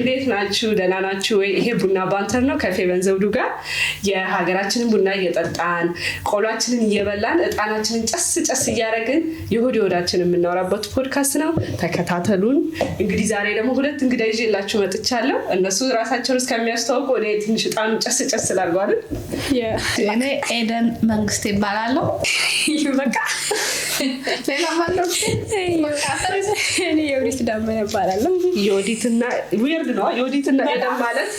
እንዴት ናችሁ? ደህና ናችሁ ወይ? ይሄ ቡና banter ነው ከፌቨን ዘውዱ ጋር። የሀገራችንን ቡና እየጠጣን፣ ቆሏችንን እየበላን፣ እጣናችንን ጨስ ጨስ እያደረግን የሆድ የሆዳችንን የምናወራበት ፖድካስት ነው። ተከታተሉን። እንግዲህ ዛሬ ደግሞ ሁለት እንግዳ ይዤላችሁ መጥቻለሁ። እነሱ ራሳቸውን እስከሚያስተዋውቁ እኔ ትንሽ እጣኑ ጨስ ጨስ ላድርገው አይደል? እኔ ኤደን መንግስት ይባላለሁ። በቃ። ሌላ ማለው? እኔ የወዲት ዳመነ እባላለሁ። ዮዲትና weird ነው። ዮዲትና ኤደን ማለት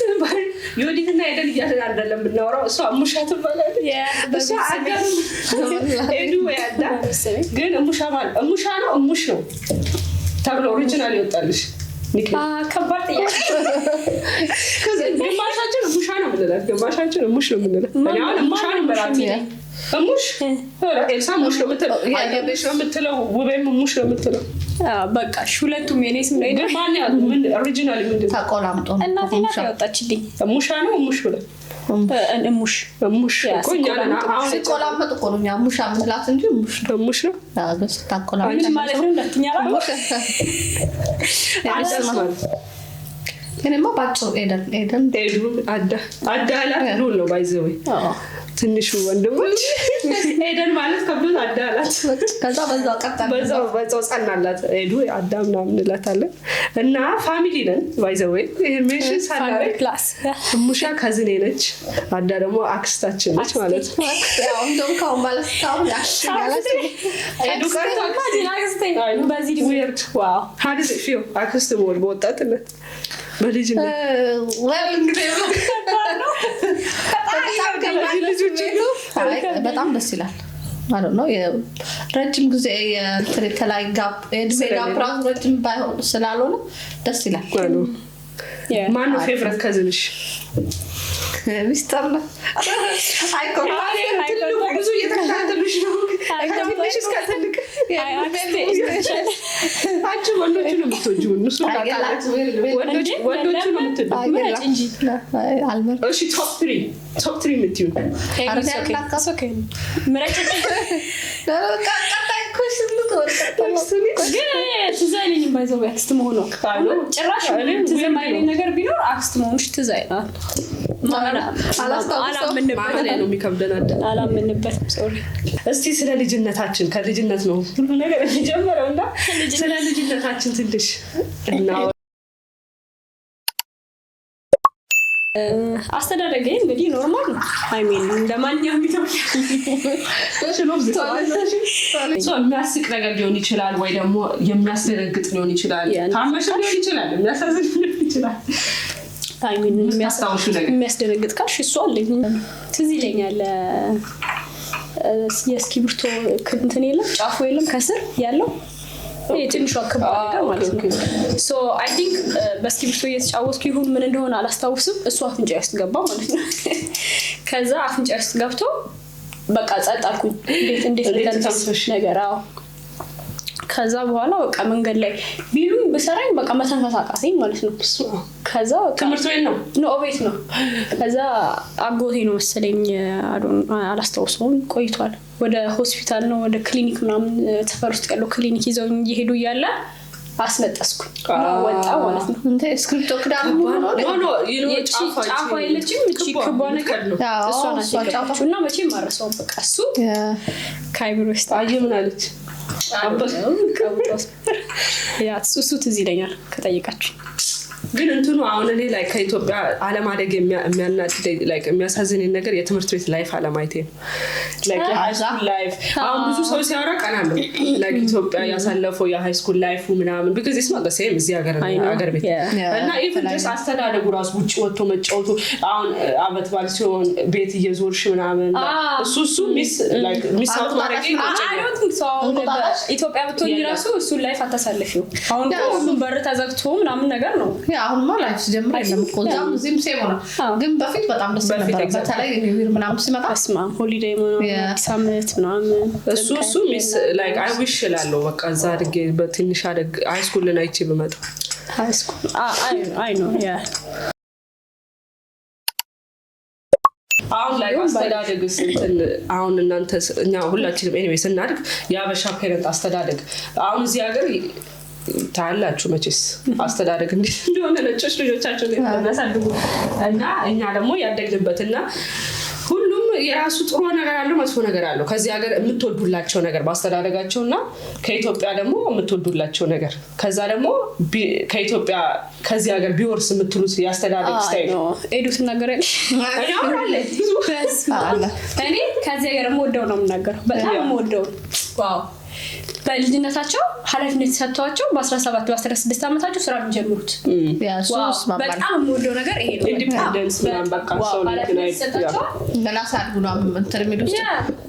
ዮዲትና ኤደን እያልን አይደለም የምናወራው። እሷ እሙሻ ትባላለች። እሷ አጋር ኤዱ ወይ አዳ ግን እሙሻ ማለት እሙሻ ነው፣ እሙሽ ነው ተብሎ original ይወጣልሽ nickname? ከባድ ጥያቄ። ግማሻችን እሙሻ ነው የምንላት፣ ግማሻችን እሙሽ ነው የምንላት። እኔ አሁን እሙሻ ነው የምላት። እሙሽ፣ ኤልሳ እሙሽ ነው የምትለው፣ አየበሽ ነው የምትለው፣ ውቤም እሙሽ ነው የምትለው። በቃ እሺ፣ ሁለቱም የኔ ስም ላይ ግን ማን ያህል ምን original ምንድን ነው? ተቆላምጦ ነው። እናቴ ናት ያወጣችልኝ። እሙሻ ነው እሙሽ ብለህ? እሙሽ። እሙሽ። Yeah፣ እኮ እኛ ነን አሁን። ሲቆላመጥ እኮ ነው እኛ ሙሻ የምንላት እንጂ ሙሽ ነው። እሙሽ ነው። አዎ፣ ግን ስታቆላምጥ ምን ማለት ነው እንዳትኛ። አዳስ ማለት እኔማ ባጭሩ ኤደን ኤደን። ኤዱ አዳ፣ አዳ አላት ሉል ነው by the way። ትንሹ ወንድሞች ኤደን ማለት ከብዶት አዳ አላት። ከዛ በዛው ቀጠለ። በዛው በዛው ጸናላት። ኤዱ አዳ ምናምን እንላታለን እና family ነን by the way፣ ይሄን mention ሳናደርግ። Plus. እሙሻ cousin ኤ ነች፣ አዳ ደግሞ አክስታችን ነች ማለት ነው። ያው እንደውም ካሁን ማለት ካሁን ኤዱ ቀርቶ በዚህ Weird. Wow. How does it feel አክስት መሆን በወጣትነት በልጅነት? Well፣ እንግዲህ ልጆች አይ፣ በጣም ደስ ይላል ማለት ነው። ረጅም ጊዜ የእንትን የተለያየ gap፣ የእድሜ gap ራሱ ረጅም ባይሆን ስላልሆነ ደስ ይላል። ማነው favorite cousin ሽ? ሚስጥር ነው። ትልቁ ብዙ እየተከታተሉሽ ነው። ከትንሽ እስከ ትልቅ። አንቺ ወንዶቹ ነው የምትወጂው። እነሱ ወንዶቹ ነው የምትወጂው። ምረጭ እንጂ። አልመርጥም። እሺ፣ top three፣ top three የምትይው? ምረጭ። ግን ትዝ አይለኝም by the way አክስት መሆኗ ጭራሽ። ትዝ የማይለኝ ነገር ቢኖር አክስት መሆንሽ ትዝ አይላል። ማመን ነው የሚከብደን አለ። አላምንበትም። Sorry. እስቲ ስለ ልጅነታችን፣ ከልጅነት ነው ሁሉ ነገር የሚጀምረው እና ስለ ልጅነታችን ትንሽ እናወራ። አስተዳደገ እንግዲህ normal ነው። I mean እንደ ማንኛውም ኢትዮጵያ። የሚያስቅ ነገር ሊሆን ይችላል ወይ ደግሞ የሚያስደነግጥ ሊሆን ይችላል። ታመሽም ሊሆን ይችላል፣ የሚያሳዝን ሊሆን ይችላል። I mean የምታስታውሺው ነገር? የሚያስደነግጥ ካልሽ እሱ አለኝ። ትዝ ይለኛል፣ የእስክሪብቶ እንትን የለም፣ ጫፉ የለም፣ ከስር ያለው ይሄ ትንሿ ክብ ነገር ማለት ነው። So I think በእስክሪብቶ እየተጫወትኩ ይሁን ምን እንደሆነ አላስታውስም። እሱ አፍንጫ ውስጥ ገባ ማለት ነው። ከዛ አፍንጫ ውስጥ ገብቶ በቃ ጸጥ አልኩኝ። እንዴት እንዴት እንዴት ልተንፍስ ተንፍሽ? ነገር አዎ። ከዛ በኋላ በቃ መንገድ ላይ ቢሉኝ ብሰራኝ በቃ መተንፈስ አቃተኝ ማለት ነው። ከዛ በቃ ትምህርት ቤት ነው? No፣ ቤት ነው። ከዛ አጎቴ ነው መሰለኝ፣ አላስታውሰውም፣ ቆይቷል። ወደ ሆስፒታል ነው ወደ ክሊኒክ ምናምን፣ ሰፈር ውስጥ ያለው ክሊኒክ ይዘውኝ እየሄዱ እያለ አስነጠስኩኝ እና ወጣ ማለት ነው። እስክሪብቶ ክዳን No, ይቺ ጫፏ የለችም፣ እቺ ክቧ ነገር ነው። እሷ ናት የገባችው እና መቼም አልረሳውም። በቃ እሱ ከአይምሮ ውስጥ አየ ምን አለች? Yeah፣ እሱ ትዝ ይለኛል ከጠየቃችሁ። ግን እንትኑ አሁን እኔ ላይ ከኢትዮጵያ አለማደግ የሚያናድደኝ፣ like የሚያሳዝነኝ ነገር የትምህርት ቤት life አለማየቴ ነው። Like የ high school life አሁን ብዙ ሰው ሲያወራ ቀናለሁ። Like ኢትዮጵያ ያሳለፈው የ high school life ኡ ምናምን because it's not the same እዚህ ሀገር I know. ሀገር ቤት። እና even just አስተዳደጉ ራሱ ውጭ ወጥቶ መጫወቱ፣ አሁን አመት በዓል ሲሆን ቤት እየዞርሽ ምናምን፣ እሱ እሱ miss like miss out ማድረግ I don't think so። አሁን እንቁጣጣሽ? ኢትዮጵያ ብትሆኚ የለም። ራሱ እሱን life አታሳልፊው። አሁን እኮ ሁሉም በር ተዘግቶ ምናምን ነገር ነው። Yeah፣ አሁንማ life ሲጀምር የለም እኮ፣ እዛም እዚህም same ሆነ። ግን በፊት በጣም ደስ በፊት ነበር። exactly. በተለይ New Year ምናምን ሲመጣ። በስመ አብ፣ holiday ምናምን፣ አዲስ ዓመት ምናምን። እሱ እሱ miss like I wish እላለሁ። በቃ እዛ አድጌ በትንሽ አደግ high school ን አይቼ ብመጣ። High school፣ I know, yeah. አሁን ላይ አስተዳደግስ እንትን አሁን እናንተ እኛ ሁላችንም anyway ስናድግ የአበሻ parent አስተዳደግ አሁን እዚህ ሀገር ታያላችሁ መቼስ አስተዳደግ እንዴት እንደሆነ፣ ነጮች ልጆቻቸውን እንዴት እንደሚያሳድጉ እና እኛ ደግሞ ያደግንበት እና ሁሉም የራሱ ጥሩ ነገር አለው፣ መጥፎ ነገር አለው። ከዚህ ሀገር የምትወዱላቸው ነገር በአስተዳደጋቸው እና ከኢትዮጵያ ደግሞ የምትወዱላቸው ነገር፣ ከዛ ደግሞ ከኢትዮጵያ ከዚህ ሀገር ቢወርስ የምትሉት የአስተዳደግ style። ኤዱ ትናገሪያለሽ። እኔ አሁን አለ ብዙ። አለ። እኔ ከዚህ ሀገር የምወደው ነው የምናገረው። በጣም የምወደው፣ wow፣ በልጅነታቸው ኃላፊነት ሰጥተዋቸው በ17 በ16 ዓመታቸው ስራ የሚጀምሩት። Yeah፣ እሱ Wow፣ እስማማለሁ። በጣም የምወደው ነገር ይሄ ነው። Independence ምናምን በቃ Wow፣ ሰው ኃላፊነት ይሰጣቸዋል። ገና ሲያድጉ ነው እንትን የሚሉት።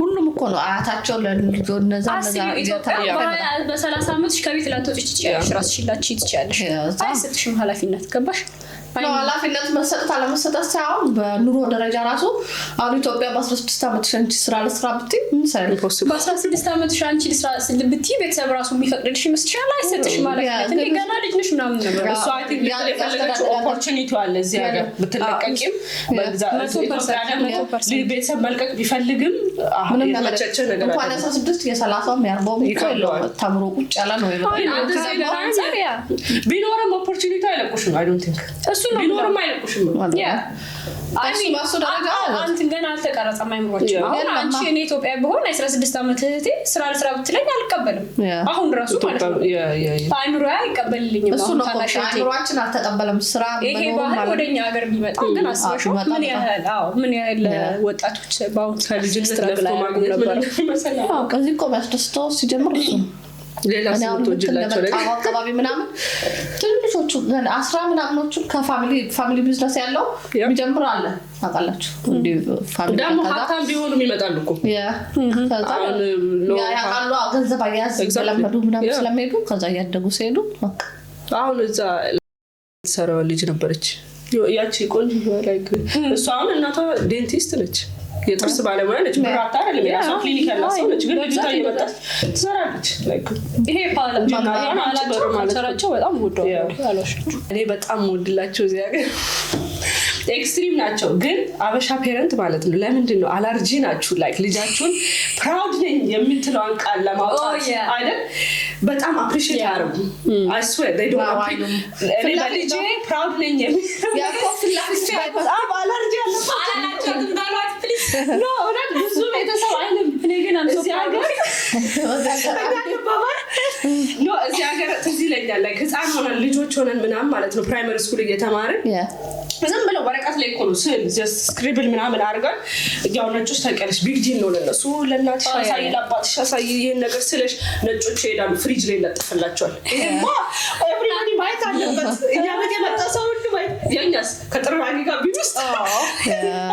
ሁሉም እኮ ነው አያታቸው ለልጆ እነዛ እነዛ አስቢው፣ ኢትዮጵያ እየተላለፈ ይመጣል። በ30 ዓመትሽ ከቤት ላትወጪ ትችያለሽ፣ ራስሽን ላትችይ ትችያለሽ። አይሰጥሽም ኃላፊነት፣ ገባሽ? ነው፣ ኃላፊነት መሰጠት አለመሰጠት ሳይሆን በኑሮ ደረጃ ራሱ አሁን ኢትዮጵያ በ16 ዓመትሽ አንቺ ስራ ለስራ ብትይ ምን ትሰሪያለሽ? በ16 ዓመትሽ አንቺ ልስራ ብትይ ቤተሰብ ራሱ የሚፈቅድልሽ ይመስልሻል? አይሰጥሽም ኃላፊነት። እንዴ ገና ልጅ ነሽ ምናምን ነበር። እሷ I think ልትል የፈለገችው opportunity አለ እዚህ ሀገር ብትለቀቂም፣ 100%፣ ኢትዮጵያ ደግሞ 100%። ቤተሰብ መልቀቅ ቢፈልግም ምንም ነገር የተመቻቸ ነገር እንኳን አይደለም። 16 የ30ውም የ40ውም እኮ የለውም። ይከብደዋል። ተምሮ ቁጭ ያለ ነው። ግን at the same ከገንዘብ time አንጻር yeah ቢኖርም opportunity አይለቁሽም። I don't think እሱ ነው። ቢኖርም አይለቁሽም። Yeah፣ በሱ በሱ ደረጃ አንትን ገና አልተቀረጸም አይምሯችን። አሁን የለማ። አንቺ እኔ ኢትዮጵያ ብሆን 16 ዓመት እህቴ ስራ ልስራ ብትለኝ አልቀበልም። አሁን ራሱ ማለት ነው አይምሮ አይቀበልልኝም። እሱ አሁን ነው እኮ ታናሽ እህቴ አይምሯችን አልተቀበለም። ስራ ይሄ መኖሩም ባህል አለ። ወደኛ ሀገር ቢመጣ ግን አስበሽው ቢመጣ ምን በጣም። ያህል፣ አዎ፣ ምን ያህል ወጣቶች በአሁኑ ሰዓት ከልጅነት struggle ለፍቶ አያደርጉም ማግኘት ምን ነበረ? እንደሚመስል። አዎ፣ ከዚህ እኮ የሚያስደስተው ሲጀምር እሱ ነው። ሌላ እኔ አሁን ልክ ስምትወጅላቸው እንደመጣሁ ነገር አካባቢ ምናምን ትንሾቹ ገና 10 ምናምኖቹ ከ family business ያለው የሚጀምር አለ፣ ታውቃላችሁ። እንዲህ family ደግሞ ከዛ ሀብታም ቢሆኑም ይመጣሉ እኮ። ከዛ አሁን ያውቃሉ፣ ገንዘብ አያያዝ እየለመዱ ምናምን ስለሚሄዱ ከዛ እያደጉ ሲሄዱ በቃ። አሁን እዛ ሰራዋ ልጅ ነበረች፣ ያቺ ቆንጆ፣ like እሷ አሁን እናቷ dentist ነች፣ የጥርስ ባለሙያ ነች። ብራታ አይደለም፣ የራሷ ክሊኒክ ያላት ሰው ነች። ግን ልጅቷ እየመጣች ትሰራለች። Like ይሄ እናቷን ባህላቸው አጭበሩ ማለት ነው። Culture ኣቸው በጣም ወደዋለሁ አልዋሻችሁም። እኔ በጣም ወድላቸው እዚህ ሀገር extreme ናቸው፣ ግን አበሻ parent ማለት ነው። ለምንድን ነው አላርጂ ናችሁ? Like ልጃችሁን proud ነኝ የምትለዋን ቃል ለማውጣት አይደል? በጣም appreciate አያደርጉም። I swear they don't አዎ፣ እኔ ፊት ለፊት በልጄ ነው። Proud ነኝ የሚለው ያ እኮ ፊት ለፊት በጣም አለርጂ አለባቸው። አላላቸውም በሏት please። No፣ እውነት ብዙ ቤተሰብ አይልም። እኔ ግን I'm so እዚህ ሀገር no፣ እዚህ ሀገር ትዝ ይለኛል፣ like ህፃን ሆነን፣ ልጆች ሆነን ምናምን ማለት ነው፣ primary school እየተማርን ዝም ብለው ወረቀት ላይ እኮ ነው ስዕል scribble ምናምን አድርገን፣ ያው ነጮች ታውቂያለሽ big deal ነው ለነሱ፣ ለእናትሽ አሳይ፣ ለአባትሽ አሳይ ይህን ነገር ስለሽ ነጮች ይሄዳሉ፣ ፍሪጅ ላይ ይለጥፍላቸዋል። ይሄማ everybody ማየት አለበት፣ እኛ ቤት የመጣ ሰው ሁሉ ማየት። የእኛስ ከጥራጊ ጋር ቢል ውስጥ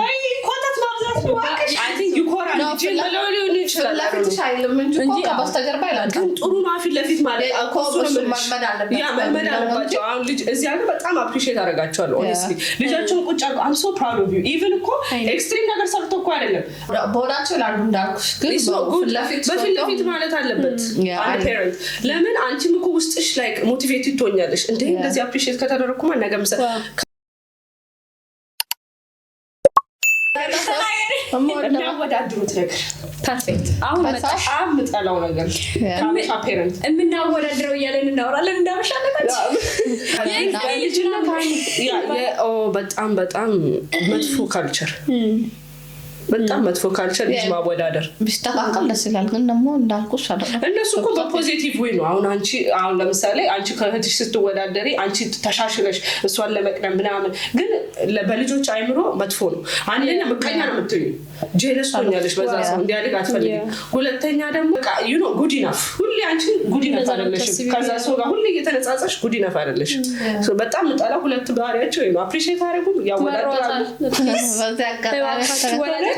አይ ኮተት ማብዛት ነው እባክሽ። I think ይኮራል ነው፣ ልጄ ብለው ሊሆን ይችላል። ለፊትሽ አይልም እንጂ እኮ እንጂ አዎ። ከበስተጀርባ ይላል። ግን ጥሩ ነው ፊት ለፊት ማለት እኮ እሱ ነው እሱ የምልሽ። መልመድ አለበት። Yeah፣ መልመድ አለባቸው። አሁን ልጅ እዚህ ሀገር በጣም appreciate አደርጋቸዋለሁ። Honestly ልጃቸውን ቁጭ አድርገው "I'm so proud of you"፣ even እኮ extreme ነገር ሰርቶ እኮ አይደለም። በሆዳቸው ይላሉ እንዳልኩሽ፣ ግን It's not good። በፊት ለፊት በፊት ለፊት ማለት አለበት አንድ parent። ለምን አንቺም እኮ ውስጥሽ like motivated ትሆኛለሽ። እንዴ እንደዚህ appreciate ከተደረግኩማ ነገ ምሰ የሚያወዳድሩት ነገር። Perfect። አሁን መጣሽ። በጣም የምጠላው ነገር ከአበሻ parent የምናወዳድረው እያለን እናወራለን። እንዳበሻለታች የልጅነት በጣም በጣም መጥፎ culture፣ በጣም መጥፎ culture ልጅ ማወዳደር። ቢስተካከል ደስ ይላል፣ ግን ደግሞ እንዳልኩሽ አይደለም። እነሱ እኮ በ positive way ነው። አሁን አንቺ፣ አሁን ለምሳሌ አንቺ ከእህትሽ ስትወዳደሪ አንቺ ተሻሽለሽ እሷን ለመቅደም ምናምን፣ ግን በልጆች አይምሮ መጥፎ ነው። አንደኛ ምቀኛ ነው የምትዩ፣ jealous ትሆኛለሽ፣ በዛ ሰው እንዲያድግ አትፈልጊም። ሁለተኛ ደግሞ good enough፣ ሁሌ አንቺ good enough አይደለሽም። ከዛ ሰው ጋር ሁሌ እየተነጻጸሽ good enough አይደለሽም። በጣም የምጠላው ሁለት ባህሪያቸው ነው። Appreciate አያደርጉም፣ ያወዳድራሉ። በዚህ አጋጣሚ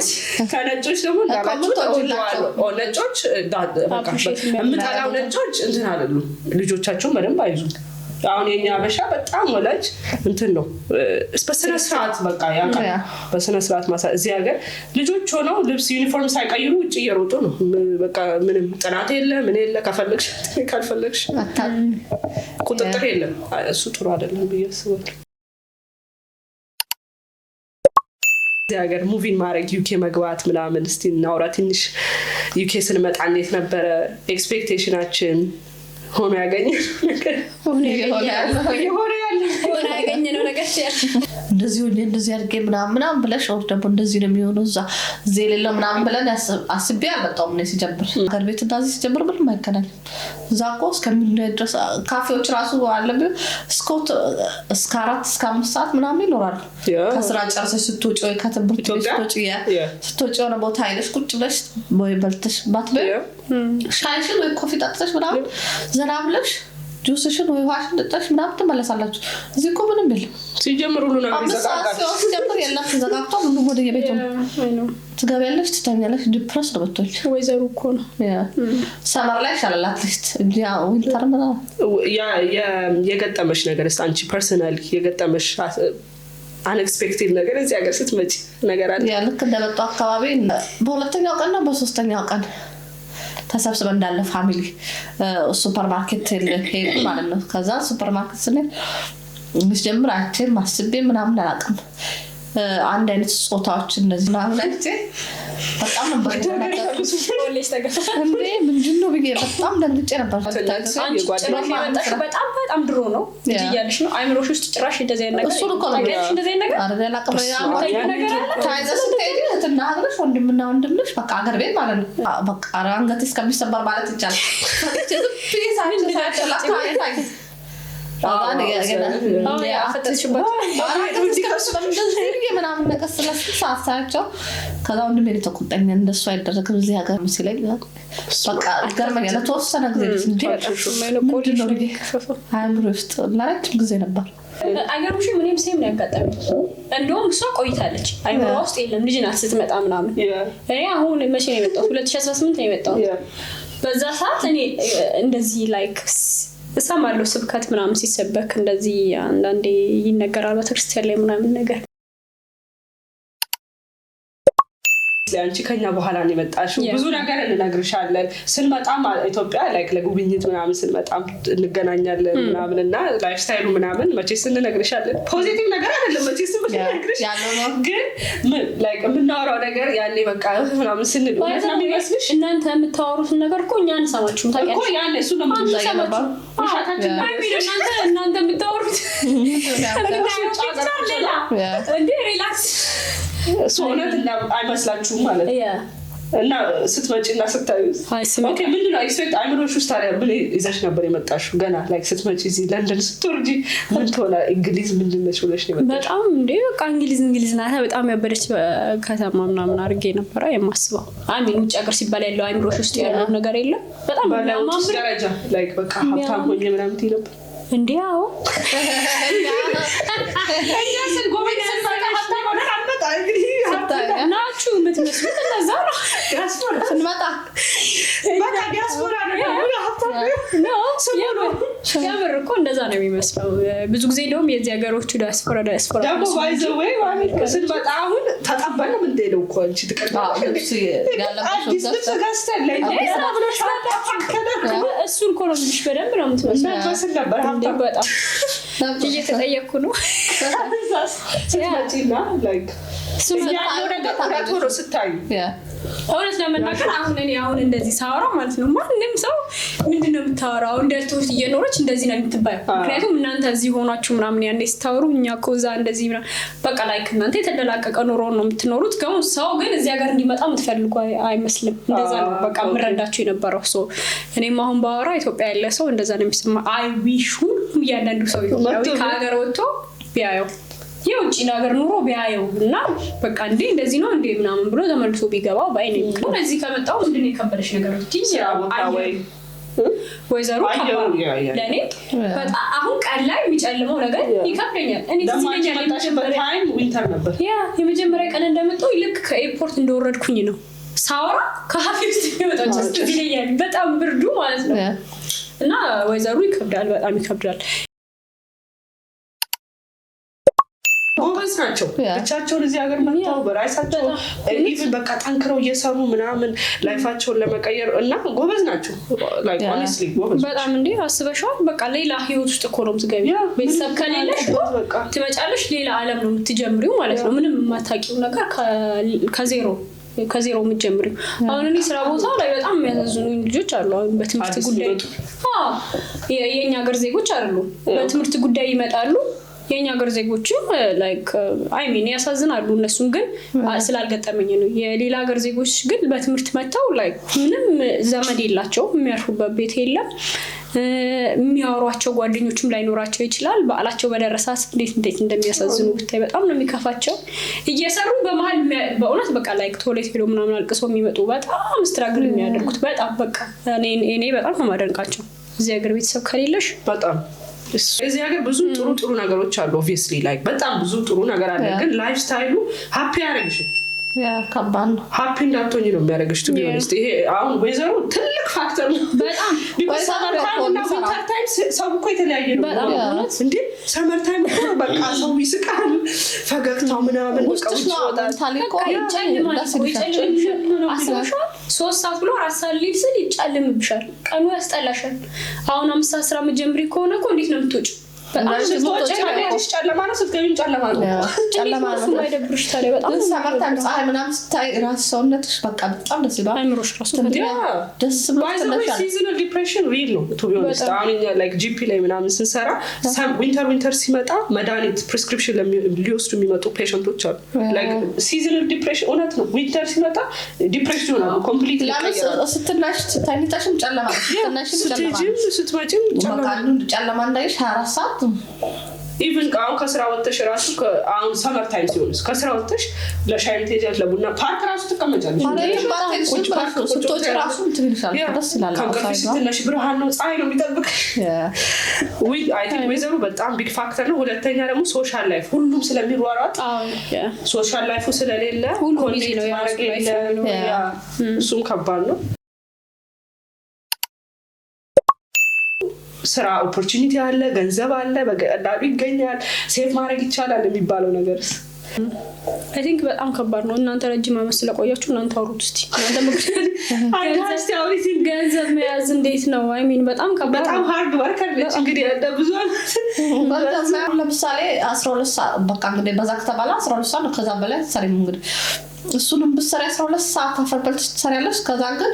ከነጮች ደግሞ እንዳላችሁ እወደዋለሁ። ነጮች የምጠላው ነጮች እንትን አይደሉም፣ ልጆቻቸውን በደንብ አይዙም። አሁን የኛ አበሻ በጣም ወላጅ እንትን ነው፣ በስነ ስርዓት በቃ ያውቃል። በስነ ስርዓት ማሳ እዚህ ሀገር ልጆች ሆነው ልብስ ዩኒፎርም ሳይቀይሩ ውጭ እየሮጡ ነው። በቃ ምንም ጥናት የለ፣ ምን የለ፣ ከፈለግሽ ካልፈለግሽ ቁጥጥር የለም። እሱ ጥሩ አይደለም ብዬ አስባለሁ። እዚህ ሀገር move in ማድረግ፣ UK መግባት ምናምን እስቲ እናውራ ትንሽ። UK ስንመጣ እንዴት ነበረ expectation ኣችን? ሆኖ ያገኘነው ነገር የሆነ ያለ ሆነ ያገኘነው ነገር እንደዚህ ሆኜ እንደዚህ አድርጌ ምናምን ምናምን ብለሽ or ደግሞ እንደዚህ ነው የሚሆነው እዛ እዚህ የሌለው ምናምን ብለን አስቤ አልመጣሁም። እኔ ሲጀምር ሀገር ቤት እና እዚህ ሲጀምር ምንም አይገናኝም። እዛ እኮ እስከሚናይ ድረስ ካፌዎች ራሱ አለ እስከ 4 እስከ 5 ሰዓት ምናምን ይኖራሉ። ከስራ ጨርሰሽ ስትወጪ ወይ ከትምህርት ቤት ኢትዮጵያ? ስትወጪ ስትወጪ የሆነ ቦታ ሄደሽ ቁጭ ብለሽ ወይ በልተሽ ባትበይ ሻይሽን ወይ coffee ጠጥተሽ ምናምን ዘና ብለሽ ጁስሽን ወይ ውሃሽን ጠጥተሽ ምናምን ትመለሳላችሁ። እዚህ እኮ ምንም የለም። ሲጀምር ሁሉ ነገር 5 ሰዓት ይዘጋጋል። ሲሆን ሲጀምር የለም፣ ተዘጋግቷል። ሁሉም ወደ የቤቱ ነው። ትገቢያለሽ፣ ትተኛለሽ። Depress ነው የምትሆኚው። ወይዘሩ እኮ ነው። Summer ላይ ይሻላል at least እንጂ winter ምናምን የገጠመሽ ነገር እስኪ አንቺ personally የገጠመሽ unexpected ነገር እዚህ ሀገር ስትመጪ ነገር አለ? Yeah፣ ልክ እንደመጡ አካባቢ በሁለተኛው ቀን ነው በሶስተኛው ቀን ተሰብስበን እንዳለ family ሱፐር ማርኬት ሄዱ ማለት ነው። ከዛ ሱፐር ማርኬት ስንሄድ ሲጀምር አይቼም አስቤ ምናምን አላውቅም። አንድ አይነት ጾታዎች እንደዚህ ምናምን አይቼ በጣም ነበር የተደናገጥኩት። ኮሌጅ ተገፋ። እንዴ ምንድን ነው ብዬ በጣም ደንግጬ ነበር። አንቺ ጭራሽ የመጣሽው በጣም በጣም ድሮ ነው፣ ልጅ እያለሽ ነው። አይምሮሽ ውስጥ ጭራሽ እንደዚህ አይነት ነገር እሱን እኮ ነው። ታውቂያለሽ? እንደዚህ አይነት ነገር ኧረ አላውቅም። ነገር አለ? ተያይዘሽ ስትሄጂ እህትና እህት ነሽ፣ ወንድምና ወንድም ነሽ። በቃ አገር ቤት ማለት ነው። በቃ ኧረ አንገቴ እስከሚሰበር ማለት ይቻላል። ፈጥቼ ዝም ብዬ ሳያቸው ሳያቸው ለካ አይታይም። አፈጠጥሽባቸው። እንደዚህ ብዬ ምናምን ነገር ስለስንት ሰዓት ሳያቸው ከዛ ወንድሜ ነው የተቆጣኝ። እንደሱ አይደረግም እዚህ ሀገር ሲለኝ በቃ ገርመኛል። ለተወሰነ ጊዜ እንዴ ምንድን ነው ብዬ አእምሮ ውስጥ ለረጅም ጊዜ ነበር። አይገርምሽም? እኔም same ነው ያጋጠመኝ። እንደውም እሷ ቆይታለች፣ አይምሯ ውስጥ የለም፣ ልጅ ናት ስትመጣ ምናምን። እኔ አሁን መቼ ነው የመጣሁት? 2018 ነው የመጣሁት። በዛ ሰዓት እኔ እንደዚህ like እሰማለሁ ስብከት ምናምን ሲሰበክ፣ እንደዚህ አንዳንዴ ይነገራል ቤተክርስቲያን ላይ ምናምን ነገር። አንቺ ከኛ በኋላ ነው የመጣሽው። ብዙ ነገር እንነግርሻለን። ስንመጣም ኢትዮጵያ like ለጉብኝት ምናምን ስንመጣም እንገናኛለን ምናምን እና lifestyle ኡ ምናምን መቼስ እንነግርሻለን። Positive ነገር አይደለም መቼስ የምንነግርሽ፣ ያለው ነው። ግን like የምናወራው ነገር ያኔ በቃ ምናምን ስንል እውነት ነው የሚመስልሽ። እናንተ የምታወሩትን ነገር እኮ እኛ አንሰማችሁም። እኮ ታውቂያለሽ? ያኔ እሱ ነው የምንሰማችሁ። ውሸታችን ነው I mean የሚመስልሽ። እናንተ የምታወሩት የምናየው picture ሌላ እንዴ፣ relax። እሱ እውነት አይመስላችሁም ማለት ነው። እና ስትመጪ እና ስታዩ አይ ስመጣ Okay፣ ምንድን ነው expect አይምሮሽ ውስጥ ታዲያ ምን ይዘሽ ነበር የመጣሽው? ገና like ስትመጪ እዚህ ለንደን ስትወርጂ ምን ትሆና እንግሊዝ ምንድን ነች ብለሽ ነው የመጣሽው? በጣም እንዴ በቃ እንግሊዝ እንግሊዝ ናት፣ በጣም ያበደች ከተማ ምናምን አድርጌ ነበረ የማስበው። I mean ውጭ ሀገር ሲባል ያለው አይምሮሽ ውስጥ ያለው ነገር የለም፣ በጣም በለውጥ የሚያማምር ደረጃ like በቃ ሀብታም ሆኜ ምናምን ትይ ነበር? እንዴ አዎ። እኛ ስንጎበኝ ስንመጣ ሀብታም ሆነን አንመጣ እንግዲህ። ናችሁ የምትመስሉት እነዛ ነው። ዲያስፖራ ስንመጣ በቃ ዲያስፖራ ነው ደግሞ ሀብታም ነው የምር እኮ እንደዛ ነው የሚመስለው። ብዙ ጊዜ እንደውም የዚህ ሀገሮቹ ዲያስፖራ ዲያስፖራ ደግሞ by the way ማለት ነው ስንመጣ አሁን ተቀበል ነው የምንሄደው እኮ አንቺ ትቀበላለሽ። ልብስ ያለበሽው አዲስ ልብስ ገዝተን ለኢትዮጵያ ብሎ ሻንጣ pack ተደርጎ እሱን እኮ ነው የምልሽ። በደንብ ነው የምትመስለው። እንመስል ነበር እንዴ ሀብታም። በጣም እየተጠየቅኩ ነው። ስትመጪና like ያለው ነገር እውነት ሆኖ ስታዩ እውነት ለመናገር አሁን እኔ አሁን እንደዚህ ሳወራ ማለት ነው ማንም ሰው ምንድን ነው የምታወራው እንደ ትሁት እየኖረች እንደዚህ ነው የምትባየው። ምክንያቱም እናንተ እዚህ ሆናችሁ ምናምን ያኔ ስታወሩ እኛ እኮ እዛ እንደዚህ ምናምን በቃ like እናንተ የተደላቀቀ ኑሮ ነው የምትኖሩት። ግን ሰው ግን እዚህ ሀገር እንዲመጣ የምትፈልጉ አይመስልም። እንደዛ ነው በቃ የምረዳችሁ የነበረው። So እኔም አሁን ባወራ ኢትዮጵያ ያለ ሰው እንደዛ ነው የሚሰማ። I wish ሁሉም እያንዳንዱ ሰው ኢትዮጵያዊ ከሀገር ወጥቶ ቢያየው፣ የውጭ ሀገር ኑሮ ቢያየው እና በቃ እንዴ እንደዚህ ነው እንዴ ምናምን ብሎ ተመልሶ ቢገባው ባይ ነኝ። ግን እዚህ ከመጣሁ ምንድን ነው የከበደሽ ነገር ብትይኝ ስራ ቦታ ወይ ወይዘሮ አየሩ፣ ከባድ yeah። ለእኔ በጣም አሁን ቀን ላይ የሚጨልመው ነገር ይከብደኛል። እኔ ትዝ ደግሞ አንቺ ይለኛል የመጣሽበት time winter ነበር። Yeah፣ የመጀመሪያ ቀን እንደመጣሁ ልክ ከ airport እንደወረድኩኝ ነው ሳወራ ከአፌ ውስጥ የሚወጣው ጭስ ትዝ ይለኛል። በጣም ብርዱ ማለት ነው። እና ወይዘሩ ይከብዳል፣ በጣም ይከብዳል። ጎበዝ ናቸው። ብቻቸውን እዚህ ሀገር መጥተው በራሳቸው even በቃ ጠንክረው እየሰሩ ምናምን life ኣቸውን ለመቀየር እና ጎበዝ ናቸው። Like honestly ጎበዝ። በጣም እንዴ አስበሽዋል? በቃ ሌላ ህይወት ውስጥ እኮ ነው የምትገቢው። ቤተሰብ ከሌለሽ እኮ በቃ ትመጫለሽ፣ ሌላ ዓለም ነው የምትጀምሪው ማለት ነው። ምንም የማታውቂው ነገር ከዜሮ ከዜሮ የምትጀምሪው። አሁን እኔ ስራ ቦታ ላይ በጣም የሚያሳዝኑኝ ልጆች አሉ። አሁን በትምህርት አዲስ ጉዳይ ሲመጡ። አዎ፣ የእኛ ሀገር ዜጎች አይደሉም። በትምህርት ጉዳይ ይመጣሉ። የእኛ ሀገር ዜጎችም like I mean ያሳዝናሉ። እነሱም ግን ስላልገጠመኝ ነው። የሌላ ሀገር ዜጎች ግን በትምህርት መጥተው like ምንም ዘመድ የላቸውም፣ የሚያርፉበት ቤት የለም፣ የሚያወሯቸው ጓደኞችም ላይኖራቸው ይችላል። በዓላቸው በደረሳት እንዴት እንዴት እንደሚያሳዝኑ ብታይ በጣም ነው የሚከፋቸው። እየሰሩ በመሀል በእውነት በቃ like toilet ሄዶ ምናምን አልቅሰው የሚመጡ፣ በጣም struggle የሚያደርጉት፣ በጣም በቃ እኔ በጣም ነው የማደንቃቸው። እዚህ ሀገር ቤተሰብ ከሌለሽ በጣም እዚህ ሀገር ብዙ ጥሩ ጥሩ ነገሮች አሉ። Obviously like በጣም ብዙ ጥሩ ነገር አለ፣ ግን lifestyle ኡ happy አያደርግሽም። Yeah፣ ከባድ ነው። Happy እንዳትሆኝ ነው የሚያደርግሽ። To be honest ይሄ አሁን ወይዘሮ ትልቅ factor ነው። በጣም። Because summer time እና winter time ሰው እኮ የተለያየ ነው። በጣም። እውነት። እንዴ፣ summer time እኮ በቃ ሰው ይስቃል፣ ፈገግታው ምናምን በቃ ውስጥሽ ውጭ ነው ይወጣል። Mentally እኮ ይጨልማል ደስ እኮ፣ ይልሻል። ይጨልምብሻል። አስበሽዋል? 3 ሰዓት ብሎ 4 ሰዓት ሊል ስል ይጨልምብሻል። ቀኑ ያስጠላሻል። አሁን 5 ሰዓት ስራ መጀመሪ ከሆነ እኮ እንዴት ነው የምትወጪው? በጣም እንዳልሽ ስትወጪ ስትወጪ ከቤትሽ ጨለማ ነው፣ ስትገቢም ጨለማ ነው። ጨለማ እንዴት ነው። ነው አይደብርሽ ታዲያ? በጣም ግን summer time ፀሐይ ምናምን ስታይ ራስ ሰውነትሽ በቃ በጣም ደስ ይላል። አይምሮሽ ራሱ ደስ ብሎ ትነሻል። Seasonal depression real ነው to be honest። አሁን እኛ like GP ላይ ምናምን ስንሰራ winter winter ሲመጣ መድኃኒት prescription ሊወስዱ የሚመጡ patient ኦች አሉ። Seasonal depression እውነት ነው። Winter ሲመጣ depression ይሆናሉ። Complete ለምን ስትነሽ ተኝተሽም ጨለማ ነው፣ ስትነሽም ጨለማ ስትሄጂም ነው። ስትመጪም በቃ ጨለማ እንዳይሽ 24 ሰዓት። Even አሁን ከስራ ወጥተሽ ራሱ አሁን summer time ሲሆንስ ከስራ ወጥተሽ ለሻይም ትሄጃለሽ፣ ለቡና ፓርክ ራሱ ትቀመጫለሽ። ቁጭ ፓርክ ቁጭ ስትወጪ ብለሽ ራሱ እንትን ይልሻል፣ ደስ ይላል። ከእንቅልፍሽ ስትነሺ ብርሃን ነው፣ ፀሐይ ነው የሚጠብቅሽ። I think weather ኡ በጣም big factor ነው። ሁለተኛ ደግሞ social life፣ ሁሉም ስለሚሯሯጥ social life ኡ ስለሌለ ሁሉም busy connect ነው፣ የራሱ ማድረግ life የለም። ነው። Yeah፣ እሱም ከባድ ነው። ስራ opportunity አለ፣ ገንዘብ አለ፣ በቀላሉ ይገኛል፣ save ማድረግ ይቻላል የሚባለው ነገርስ? I think በጣም ከባድ ነው። እናንተ ረጅም ዓመት ስለቆያችሁ እናንተ አውሩት እስቲ። እናንተ ገንዘብ መያዝ እንዴት ነው? I mean በጣም ከባድ በጣም ነው። Hard worker ነች እንግዲህ እንደ ብዙ ዓመት። ገንዘብ ለምሳሌ 12 ሰዓት በቃ እንግዲህ በዛ ከተባለ 12 ሰዓት ነው። ከዛ በላይ አትሰሪም። እንግዲህ እሱንም ብትሰሪ 12 ሰዓት አፈር በልተሽ ትሰሪያለሽ። ከዛ ግን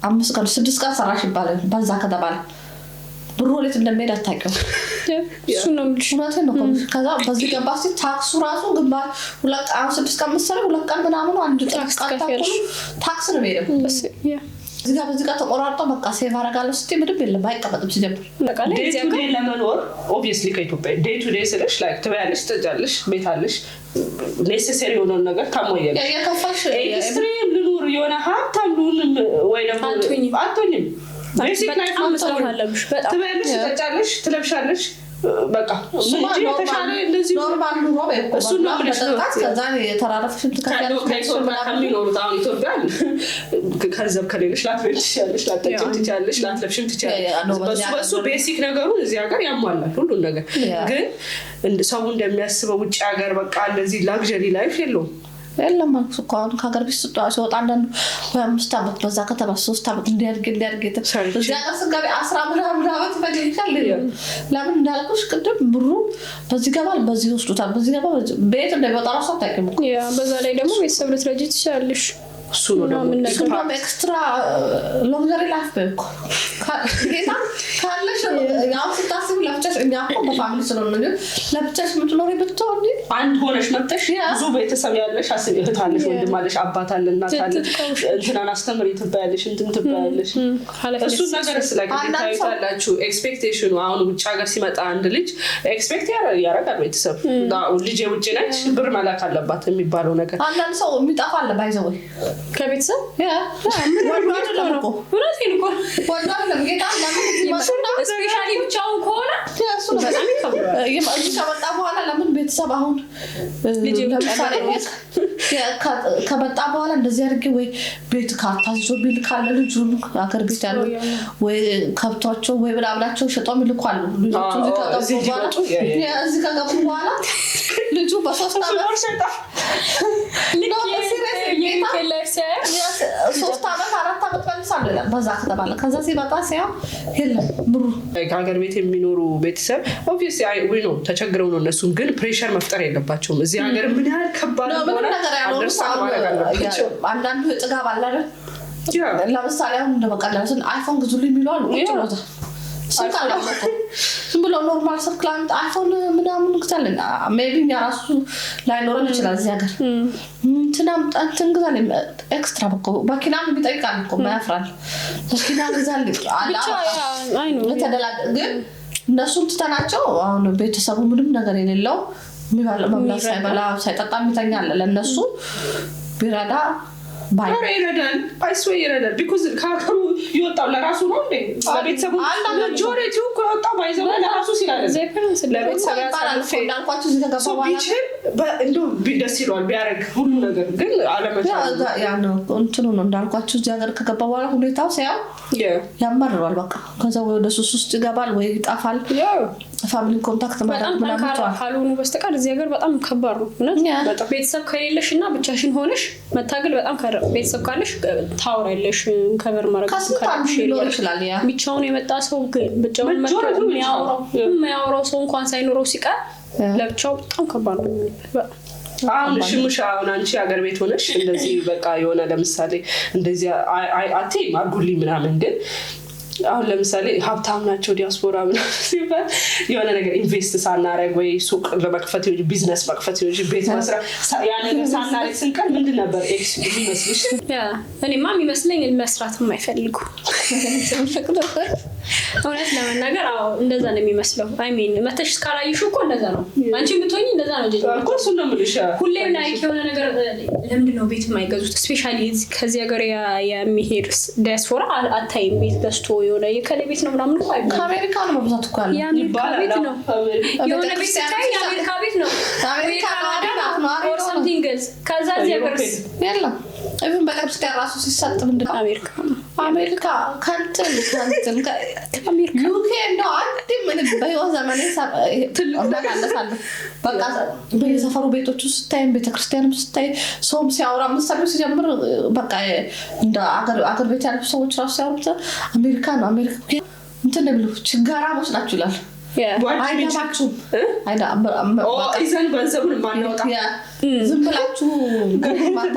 5 ቀን 6 ቀን ሰራሽ ይባላል። በዛ ከተባለ ብሩ ወዴት እንደሚሄድ አታውቂውም። እሱ ነው የምልሽ። እውነቴን ነው እኮ። ከዛ በዚህ ገባ ሲል ታክሱ ራሱ ግንባር 2 ቀን፣ አሁን 6 ቀን ምሳሌ 2 ቀን ምናምኑ አንድ ታክስ ትከፍያለሽ። ታክስ ነው የሚሄደው። በስ yeah እዚህ ጋር በዚህ ጋር ተቆራርጦ በቃ save አደርጋለሁ ስትይ ምንም የለም፣ አይቀመጥም ሲጀምር። አጠቃላይ Day እዚያ to ጋር day ለመኖር obviously ከኢትዮጵያ day to day ስልሽ like ትበያለሽ፣ ትጠጫለሽ፣ ቤት አለሽ፣ necessary የሆነውን ነገር ታሟያለሽ። የከፋሽ Extreme ልኑር የሆነ ሀብታም ልሁን ወይ ደግሞ አትሆኝም። አትሆኝም። Basic life በጣም መስራት አለብሽ። በጣም። ትበያለሽ፣ ትጠጫለሽ፣ ትለብሻለሽ፣ በቃ እንጂ የተሻለ እንደዚህ Normal ኑሮ በይ እኮ። እሱን ነው የምልሽ። መጠጣት፣ ከዛ የተራረፍሽን ትከፍያለሽ። ከኢትዮጵያ ከሚኖሩት አሁን ኢትዮጵያ ገንዘብ ከሌለሽ ላትበይ ትችያለሽ፣ ላትጠጪም ትችያለሽ፣ ላትለብሽም ትችያለሽ። በሱ basic ነገሩን እዚህ ሀገር ያሟላል ሁሉን ነገር። ግን ሰው እንደሚያስበው ውጭ ሀገር በቃ እንደዚህ luxury life የለውም። የለም አልኩሽ እኮ። አሁን ከሀገር ቤት ሲወጣ አንዳንዱ ወይ 5 ዓመት በዛ ከተማ 3 ዓመት እንዲያድግ እንዲያድግ እዚህ ሀገር ስትገቢ 10 ምናምን ዓመት ይፈጅልሻል። ለምን እንዳልኩሽ ቅድም ብሩ በዚህ ገባል፣ በዚህ ይወስዱታል፣ በዚህ ገባ ቤት እንደሚወጣ ራሱ አታውቂም እኮ። Yeah፣ በዛ ላይ ደግሞ ቤተሰብ ልትረጂ ትችላለሽ። እሱ ነው ደግሞ ምናምን ነገር። እሱ እንደውም extra luxury life በይ እኮ ጌታ ካለሽ አሁን ስታስቢ ለብቻሽ፣ እኛ እኮ በ family ስለሆነ ነው እንጂ ለብቻሽ የምትኖሪ ብትሆን አንድ ሆነሽ መጥተሽ ብዙ ቤተሰብ ያለሽ አስቢ፣ እህት አለሽ፣ ወንድም አለሽ፣ አባት አለ፣ እናት አለ፣ እንትናን አስተምሪ ትባያለሽ፣ እንትን ትባያለሽ። እሱን ነገር ስለ ታዩታላችሁ። Expectation ኡ አሁን ውጭ ሀገር ሲመጣ አንድ ልጅ expect ያደርጋል ቤተሰብ ልጅ የውጭ ነች ብር መላክ አለባት የሚባለው ነገር። አንዳንድ ሰው የሚጠፋ አለ by the way። ከቤተሰብ። ወዶ አይደለም እኮ። እውነቴን እኮ። ወዶ አይደለም ጌታ፣ ለምን ይመጡና Especially ብቻውን ከሆነ እሱ ነው በጣም ይከብዳል። እዚህ ከመጣ በኋላ ለምን ቤተሰብ አሁን ልጄ ውጭ ለምሳሌ ከመጣ በኋላ እንደዚህ አድርጌ ወይ ቤት ካርታ ይዞ ቢልካለ ልጁን ሀገር ቤት ያሉ ወይ ከብቷቸው ወይ ምናምናቸው ሸጠው ይልኳሉ። ልጆቹ እዚህ ከገቡ በኋላ እዚህ ከገቡ በኋላ ልጁ በ3 ዓመት life ሲያይ 3 ዓመት 4 ዓመት መልሳ እመለሳለሁ ይላል። በዛ ከተባለ ከዛ ሲመጣ ሲያው የለም ብሩ። ሀገር ቤት የሚኖሩ ቤተሰብ obviously ነው ተቸግረው ነው፣ እነሱም ግን pressure መፍጠር የለባቸውም። እዚህ ሀገር ምን ያህል ከባድ ምንም እንደሆነ ነገር ያልሆኑ understand ማድረግ አለባቸው። አንዳንዱ የጥጋብ አለ አይደል? ለምሳሌ አሁን እንደ በቀላሉ ስን iPhone ግዙልኝ የሚሉ አሉ። ቁጭ ብለው እዛ ስልክ አላቸው እኮ። ዝም ብሎ normal ስልክ ላምጣ iPhone ምናምን ግዛልን። Maybe እኛ ራሱ ላይኖረን ይችላል እዚህ ሀገር። እንትን አምጣ፣ እንትን ግዛልኝ፣ extra በቃ መኪናም ይጠይቃል እኮ ያፍራል። መኪና ግዛልኝ አለ። ብቻ በቃ አይ ነው። ግን እነሱን ትተናቸው አሁን ቤተሰቡ ምንም ነገር የሌለው መብላት ሳይበላ ሳይጠጣ የሚተኛ አለ። ለእነሱ ቢረዳ ባይ ኧረ ይረዳል፣ I swear ይረዳል። Because ከሀገሩ የወጣው ለራሱ ነው እንዴ? ለቤተሰቡ majority ው እኮ የወጣው ባይዘው ለራሱ ሲል አይደለም። ለቤተሰብ ይባላል እኮ እንዳልኳቸው እዚህ ከገባ ሰው በኋላ ቢችል እንደው ደስ ይለዋል ቢያደርግ ሁሉ ነገር፣ ግን አለመቻሉ ያ ነው እንትኑ ነው። እንዳልኳቸው እዚህ ሀገር ከገባ በኋላ ሁኔታው ሲያው ያማርሯል። በቃ ከዛ ወይ ወደ ሱስ ውስጥ ይገባል ወይ ይጠፋል። Family contact በጣም ማድረግ ምናምን ጠንካራ ይተዋል። ካልሆኑ በስተቀር እዚህ ሀገር በጣም ከባድ ነው። እውነት በጣም። ቤተሰብ ከሌለሽ እና ብቻሽን ሆነሽ መታገል በጣም ቤተሰብ ካለሽ ታወሪያለሽ፣ cover ማድረግ ከስንት አንዱ ሊኖር ይችላል። ያ ብቻውን የመጣ ሰው ግን ብቻውን መጥቶ Majority ው የሚያወራው ብቻውን። የሚያወራው ሰው እንኳን ሳይኖረው ሲቀር ለብቻው በጣም ከባድ ነው የሚሆንበት። በጣም። አሁን ሽሙሽ አሁን አንቺ ሀገር ቤት ሆነሽ እንደዚህ በቃ የሆነ ለምሳሌ እንደዚህ አትይም አድርጉልኝ ምናምን፣ ግን አሁን ለምሳሌ ሀብታም ናቸው ዲያስፖራ ምናምን ሲባል የሆነ ነገር invest ሳናረግ ወይ ሱቅ ለመክፈት ይሆን፣ ቢዝነስ መክፈት ይሆን፣ ቤት መስራት ያ ነገር ሳናረግ ስንቀር ምንድን ነበር ex የሚመስልሽ? Yeah፣ እኔማ የሚመስለኝ መስራት የማይፈልጉ፣ እውነት ለመናገር አዎ እንደዛ ነው የሚመስለው። I mean መተሽ እስካላየሽው እኮ እንደዛ ነው። አንቺ ብትሆኚ እንደዛ ነው ጀጅ እኮ እሱን ነው የምልሽ። ሁሌም like የሆነ ነገር ለምንድን ነው ቤት የማይገዙት? Especially ከዚህ ሀገር የሚሄድ ዲያስፖራ አታይም። ቤት ገዝቶ የሆነ የከሌ ቤት ነው ምናምን እኮ አይባልም። ከአሜሪካ ነው በብዛት እኮ ያለው። የአሜሪካ ይባላል። ቤት ነው። አዎ። የሆነ ቤት ስታይ የአሜሪካ ቤት ነው አሜሪካ ወይ ካናዳ ነው፣ ነው አሜሪካ or ነው። something else። ከዛ እዚህ ሀገርስ የለም፣ even ቤተክርስቲያን ራሱ ሲሰጥ ምንድን ነው አሜሪካ ነው። አሜሪካ ከንትን አሜሪካ። UK እንደው አንድ ምን በህይወት ዘመኔ እመላለሳለሁ። በቃ በየሰፈሩ ቤቶቹ ስታይም ቤተክርስቲያንም ስታይ ሰውም ሲያወራ ምሳሌ ሲጀምር በቃ እንደ አገር ቤት ያሉ ሰዎች ራሱ ሲያወሩ አሜሪካ ነው፣ አሜሪካ እንትን ነው የሚሉ፣ ችጋራሞች ናቸው ይላል። አይገባችሁም። ይዘን ገንዘቡን የማናወጣ ዝም ብላችሁ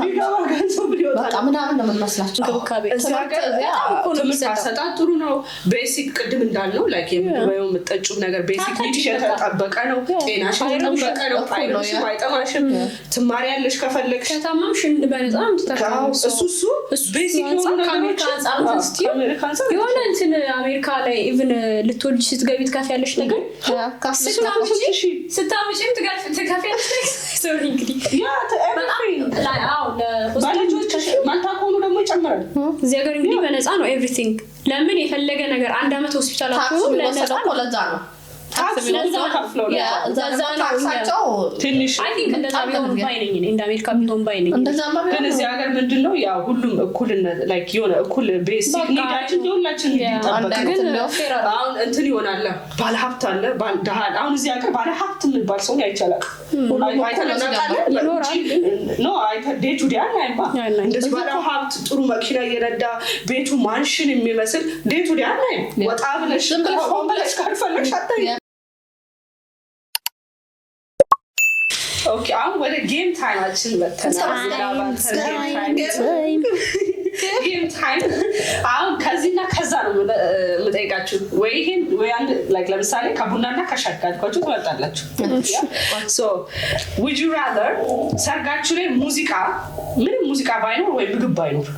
ቢገባ ገንዘቡ ሊወጣ በቃ ምናምን ነው የምንመስላቸው። እንክብካቤ እዚህ ሀገር በጣም እኮ ነው ትምህርት የሚሰጠው። አሰጣጥ ጥሩ ነው። Basic ቅድም እንዳልነው like የምትበይው የምትጠጪው ነገር basic need ሽ የተጠበቀ ነው። ጤናሽ የተጠበቀ ነው። እኩል ነው፣ አይርብሽም፣ አይጠማሽም። ትማሪያለሽ ከፈለግሽ። ከታመምሽ በነፃ ነው የምትታከሚው። እሱ እሱ basic የሆኑ ከአሜሪካ ነገሮች አንጻር እንትን ስትይው ከአሜሪካ አንጻር የሆነ እንትን አሜሪካ ላይ even ልትወልጂ ስትገቢ ትከፍያለሽ ነገር ስታምጪም ትከፍያለሽ። Sorry እንግዲህ ያ በጣም ላይ አዎ ለሆስፒታል ባልጆችሽ ማንታ ከሆኑ ደግሞ ይጨምራል። እዚህ ሀገር እንግዲህ በነፃ ነው everything። ለምን የፈለገ ነገር አንድ አመት ሆስፒታል ታክስ አትሆኑም ለነፃ የሚወሰደው እኮ ነው። ለዛ ነው። ታክስ ለዛ ነው። ከፍለው ያ፣ እዛ ለዛ ደግሞ ነው። ታክሳቸው ትንሽ I think እንደዛ በጣም ቢሆን ነው። ባይ ነኝ እኔ። እንደ አሜሪካ ቢሆን ባይ ነኝ። እንደዛማ ግን ቢሆን እዚህ ሀገር ምንድን ነው ያው ሁሉም እኩልነት like የሆነ እኩል basic በቃ need ኣችን የሁላችን Yeah። አንድ ይጠበቅ አይነት ግን እንዲያው fair አይደለም። አሁን እንትን ይሆናል፣ ባለ ሀብት አለ፣ ባለ ድሃ አለ። አሁን እዚህ ሀገር ባለ ሀብት የሚባል ሰው አይቻልም። ሁሉም አይተን እኩል ነው እናውቃለን? ይኖራል። No፣ አይተን day to day አናይማ። አናይም። እንደዚህ ባለ ሀብት ጥሩ መኪና እየነዳ ቤቱ mansion የሚመስል day to day አናይም። ወጣ ብለሽ ዝም ብለሽ ሆን ብለሽ ካልፈለግሽ አታይም። Okay፣ አሁን ወደ game time ኣችን መተናል። Game time። አሁን ከዚህና ከዛ ነው የምጠይቃችሁ። ወይ ይሄን ወይ አንድ like ለምሳሌ ከቡናና ከሻይ ካልኳችሁ ትመርጣላችሁ። So would you rather ሰርጋችሁ ላይ ሙዚቃ ምንም ሙዚቃ ባይኖር ወይ ምግብ ባይኖር?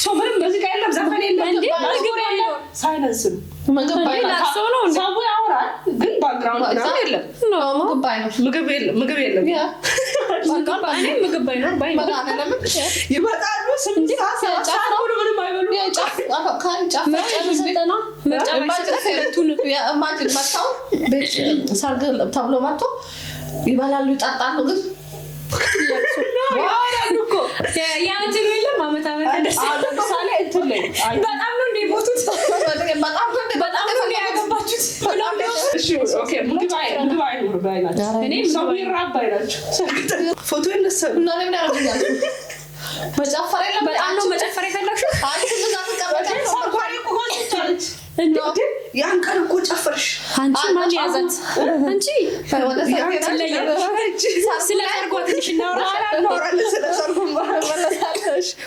So ምንም ሙዚቃ የለም፣ ዘፈን የለም፣ እንዴ፣ መዝሙር ምግብ የለም፣ ባይኖር? Silence ነው። ምግብ ባይኖር። ለቅሶ ነው እንዴ? ሰው ያወራል ግን background ምናምን የለም። ምግብ ባይኖር። ምግብ የለም፣ ምግብ የለም። ያ እኔ ምግብ ባይኖር ባይ ነኝ። መድኃኒዓለምን ይመጣሉ 8 ሰዓት 7 ሰዓት ሆኖ ምንም አይበሉም። ምርጫ ቢሰጠና ምርጫ ባይሰጠን ሁለቱንም Imagine መጥተው ቤት ሰርግ ተብሎ መጥቶ ይበላሉ፣ ይጠጣሉ፣ ግን ያወራሉ እኮ። ያ እንትኑ የለም አመት አመት ደስ አሁን ለምሳሌ እንትን ላይ በጣም ነው እንደ ቦቱት በጣም በጣም ነው እንደ ያገባችሁት። እሺ okay፣ ምግብ አይኖር ባይ ናቸው። እኔ ሰው ይራብ ባይ ናቸው። ፎቶ ይነሳሉ። እና እኔ ምን ያደርጉኛል? መጨፈር የለም። በጣም ነው መጨፈር የፈለግሽው። አንቺ ያን ቀን እኮ ጨፈርሽ። አንቺ ማን ያዛት? አንቺ ትለያለሽ። ስለ ሰርጓ ትንሽ እናውራ። በኋላ እናወራለን ስለ ሰርጉም።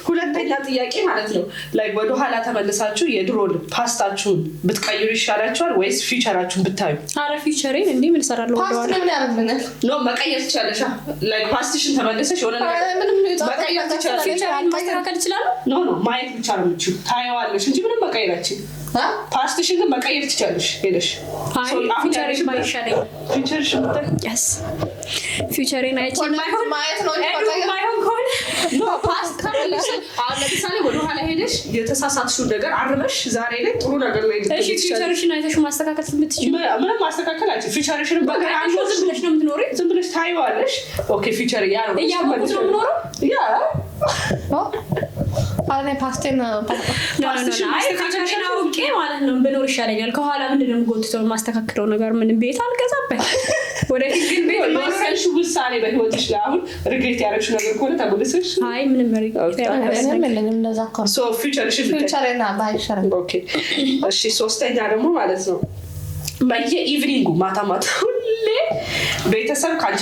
ሁለተኛ ጥያቄ ማለት ነው፣ like ወደኋላ ተመልሳችሁ የድሮን past ኣችሁን ብትቀይሩ ይሻላችኋል ወይስ future ኣችሁን ብታዩ? አረ future ኤን እንዲህ ምን እሰራለሁ past ወደኋላ? ምን ያደርግልኛል? No፣ መቀየር ትችላለሽ። Like past ሽን ተመልሰሽ የሆነ ነገር ምንም መቀየር ትችላለሽ። Future ኤን ማስተካከል እችላለሁ? No፣ ማየት ብቻ ነው የምችሉ፣ ታየዋለሽ እንጂ ምንም መቀየራችን። Past ሽን ግን መቀየር ትችላለሽ ሄደሽ። አይ፣ future ኤን ባይሻለኝ። Future ሽን ብታይ Yes፣ future ኤን አይቼ የማይሆን ማየት ነው እንጂ ኤዱ መቀየር የማይሆን ከሆነ No፣ past ተመልሰሽ አሁን ለምሳሌ ወደኋላ ሄደሽ የተሳሳትሽውን ነገር አርመሽ ዛሬ ላይ ጥሩ ነገር ላይ እሺ ልትደርሺ ትችያለሽ። Future ሽን አይተሽ ማስተካከል የምትችይው ምንም ማስተካከል አንቺ future ሽን በቃ አይተሽው ዝም ብለሽ ነው የምትኖሪው? ዝም ብለሽ ታይዋለሽ። Okay፣ future ያ ነው። እያወቁት ነው የምኖረው? ያ። እኔ past ኤን No፣ አይ፣ future ኤን አውቄ ማለት ነው ብኖር ይሻለኛል። ከኋላ ምንድን ነው የምጎትተው የማስተካክለው ነገር? ምንም ቤት አልገዛበት። ወደፊት ግን ቤት የማይኖረኝ የወሰንሽው ውሳኔ በህይወትሽ ላይ አሁን regret ያደረግሽው ነገር ከሆነ ተመልሰሽ አይ፣ ምንም እኔም የለኝም፣ እንደዛ እኮ ነው። So future ሽን ብታይ Future ኤን ባይሻለኝ። Okay፣ እሺ። ሶስተኛ ደግሞ ማለት ነው፣ በየ evening ኡ ማታ ማታ ሁሌ ቤተሰብ ከአንቺ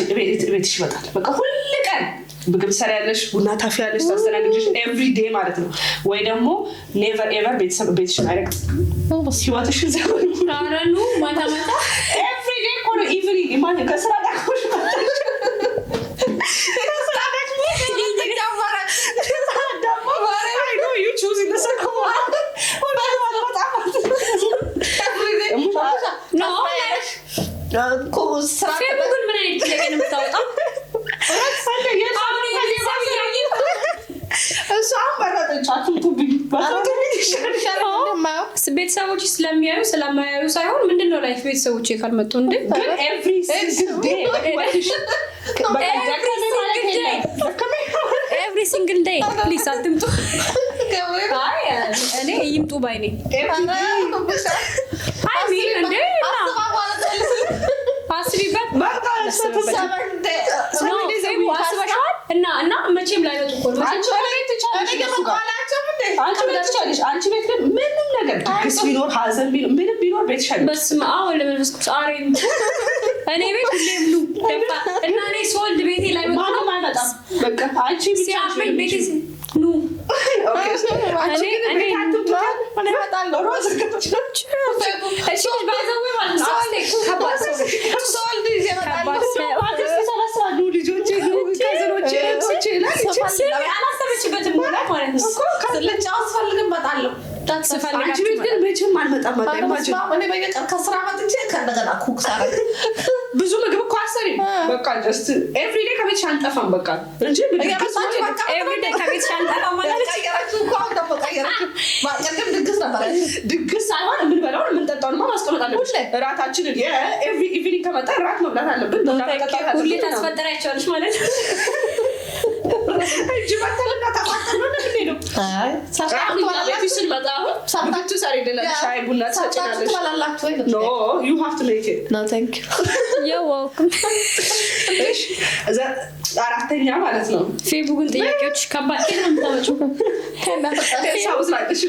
ቤትሽ ይመጣል። በቃ ሁል ቀን ምግብ ትሰሪያለሽ፣ ቡና ታፊያለሽ፣ ታስተናግጅሽ every day ማለት ነው። ወይ ደግሞ never ever ቤተሰብ ቤትሽን አይረግጥም። ህይወትሽን ዘመን ሙሉ ኧረ ኑ ማታ ማታ። Every day እኮ ነው፣ evening። Imagine ከስራ ደክሞሽ መጣሽ። ከስራ ደክሞሽ ደግሞ I know you choose in the second one. No። ፌቡ ግን ምን አይነት ጥያቄ ነው የምታወጣው? አሁን የቤተሰብ እያየ እሷ መረጠች። አትምጡብኝ፣ ባትመጡብኝ ይሻላል። ቤተሰቦች ስለሚያዩ ስለማያዩ ሳይሆን ምንድን ነው life ቤተሰቦቼ ካልመጡ እንዴ? ግን every single day በህይወትሽ በቃ ደከመኝ ማለት የለም። ደከመኝ ማለት Every single day please አትምጡ። አይ፣ እኔ ይምጡ ባይ ነኝ። Every day። I mean እንዴ አስቢበት። በቃ እሷ No፣ ፌቡ አስበሽዋል? እና መቼም ላይመጡ እኮ ነው። አንቺ ቤት ትቻለሽ፣ እነሱ ጋር አንቺ ቤት ትቻለሽ። አንቺ ቤት ግን ምንም ነገር ድግስ ቢኖር፣ ሀዘን ቢኖር፣ ምንም ቢኖር ቤትሽ አይመጡም። በስመ አብ ወወልድ ወመንፈስ ቅዱስ። ኧረ ይምጡ። እኔ ቤት ሁሌም ኑ ደፋ እና እኔ ስወልድ ቤቴ ላይ መጡ። ማንም አይመጣም። በቃ አንቺ ብቻ ሲያመኝ ቤቴ ኑ። Okay፣ አንቺ ግን ቤት አትምጡ። ሮዝ እሺ ልጅ ባይዘዌ ማለት ነው አክስቴ ከባድ ሰው ነች። ከባድ ሰው። አክስት ይሰበስባሉ፣ ልጆቼ፣ cousin ኦቼ፣ እህቶቼ ይላል። ስሚ፣ አላሰበችበትም ሆነ ማለት ነው። ልጫወት ስፈልግ እመጣለሁ። አንቺ ቤት ግን መቼም አልመጣም። በቃ imagine እኔ በየቀን ከስራ መጥቼ ከእንደገና cook ሳረግ ብዙ ምግብ እኮ አሰሪም። በቃ just every day ከቤትሽ አንጠፋም። በቃ እንጂ ምግብ እየመጣችሁ በቃ Every day ከቤትሽ አንጠፋም ማለት ቀየራችሁ እኮ፣ አሁን ደግሞ ቀየራችሁ። ቅድም ድግስ ነበር። ድግስ ሳይሆን የምንበላውን የምንጠጣውንማ ማስቀመጥ አለብን። እራታችንን every evening ከመጣ እራት መብላት አለብን። ቡና መጠጣት ሁሌ አለብን። ታስፈጠሪያቸዋለሽ ማለት ነው። እንጂ መተልና ተፋጠን ነው እንደምንሄደው። አሁን እኛ ቤትሽ ስንመጣ አሁን ምግብ ትሰሪልናለሽ፣ ሻይ ቡና ሰርታችሁ ትሰጪናለሽ። ትበላላችሁ ወይ? No፣ you have to make it. No, thank you. You're welcome. እሺ፣ አራተኛ ማለት ነው። ፌቡ ግን ጥያቄዎች ከባድ ከየት ነው የምታመጪው? ሳውዝ ላይ እሺ፣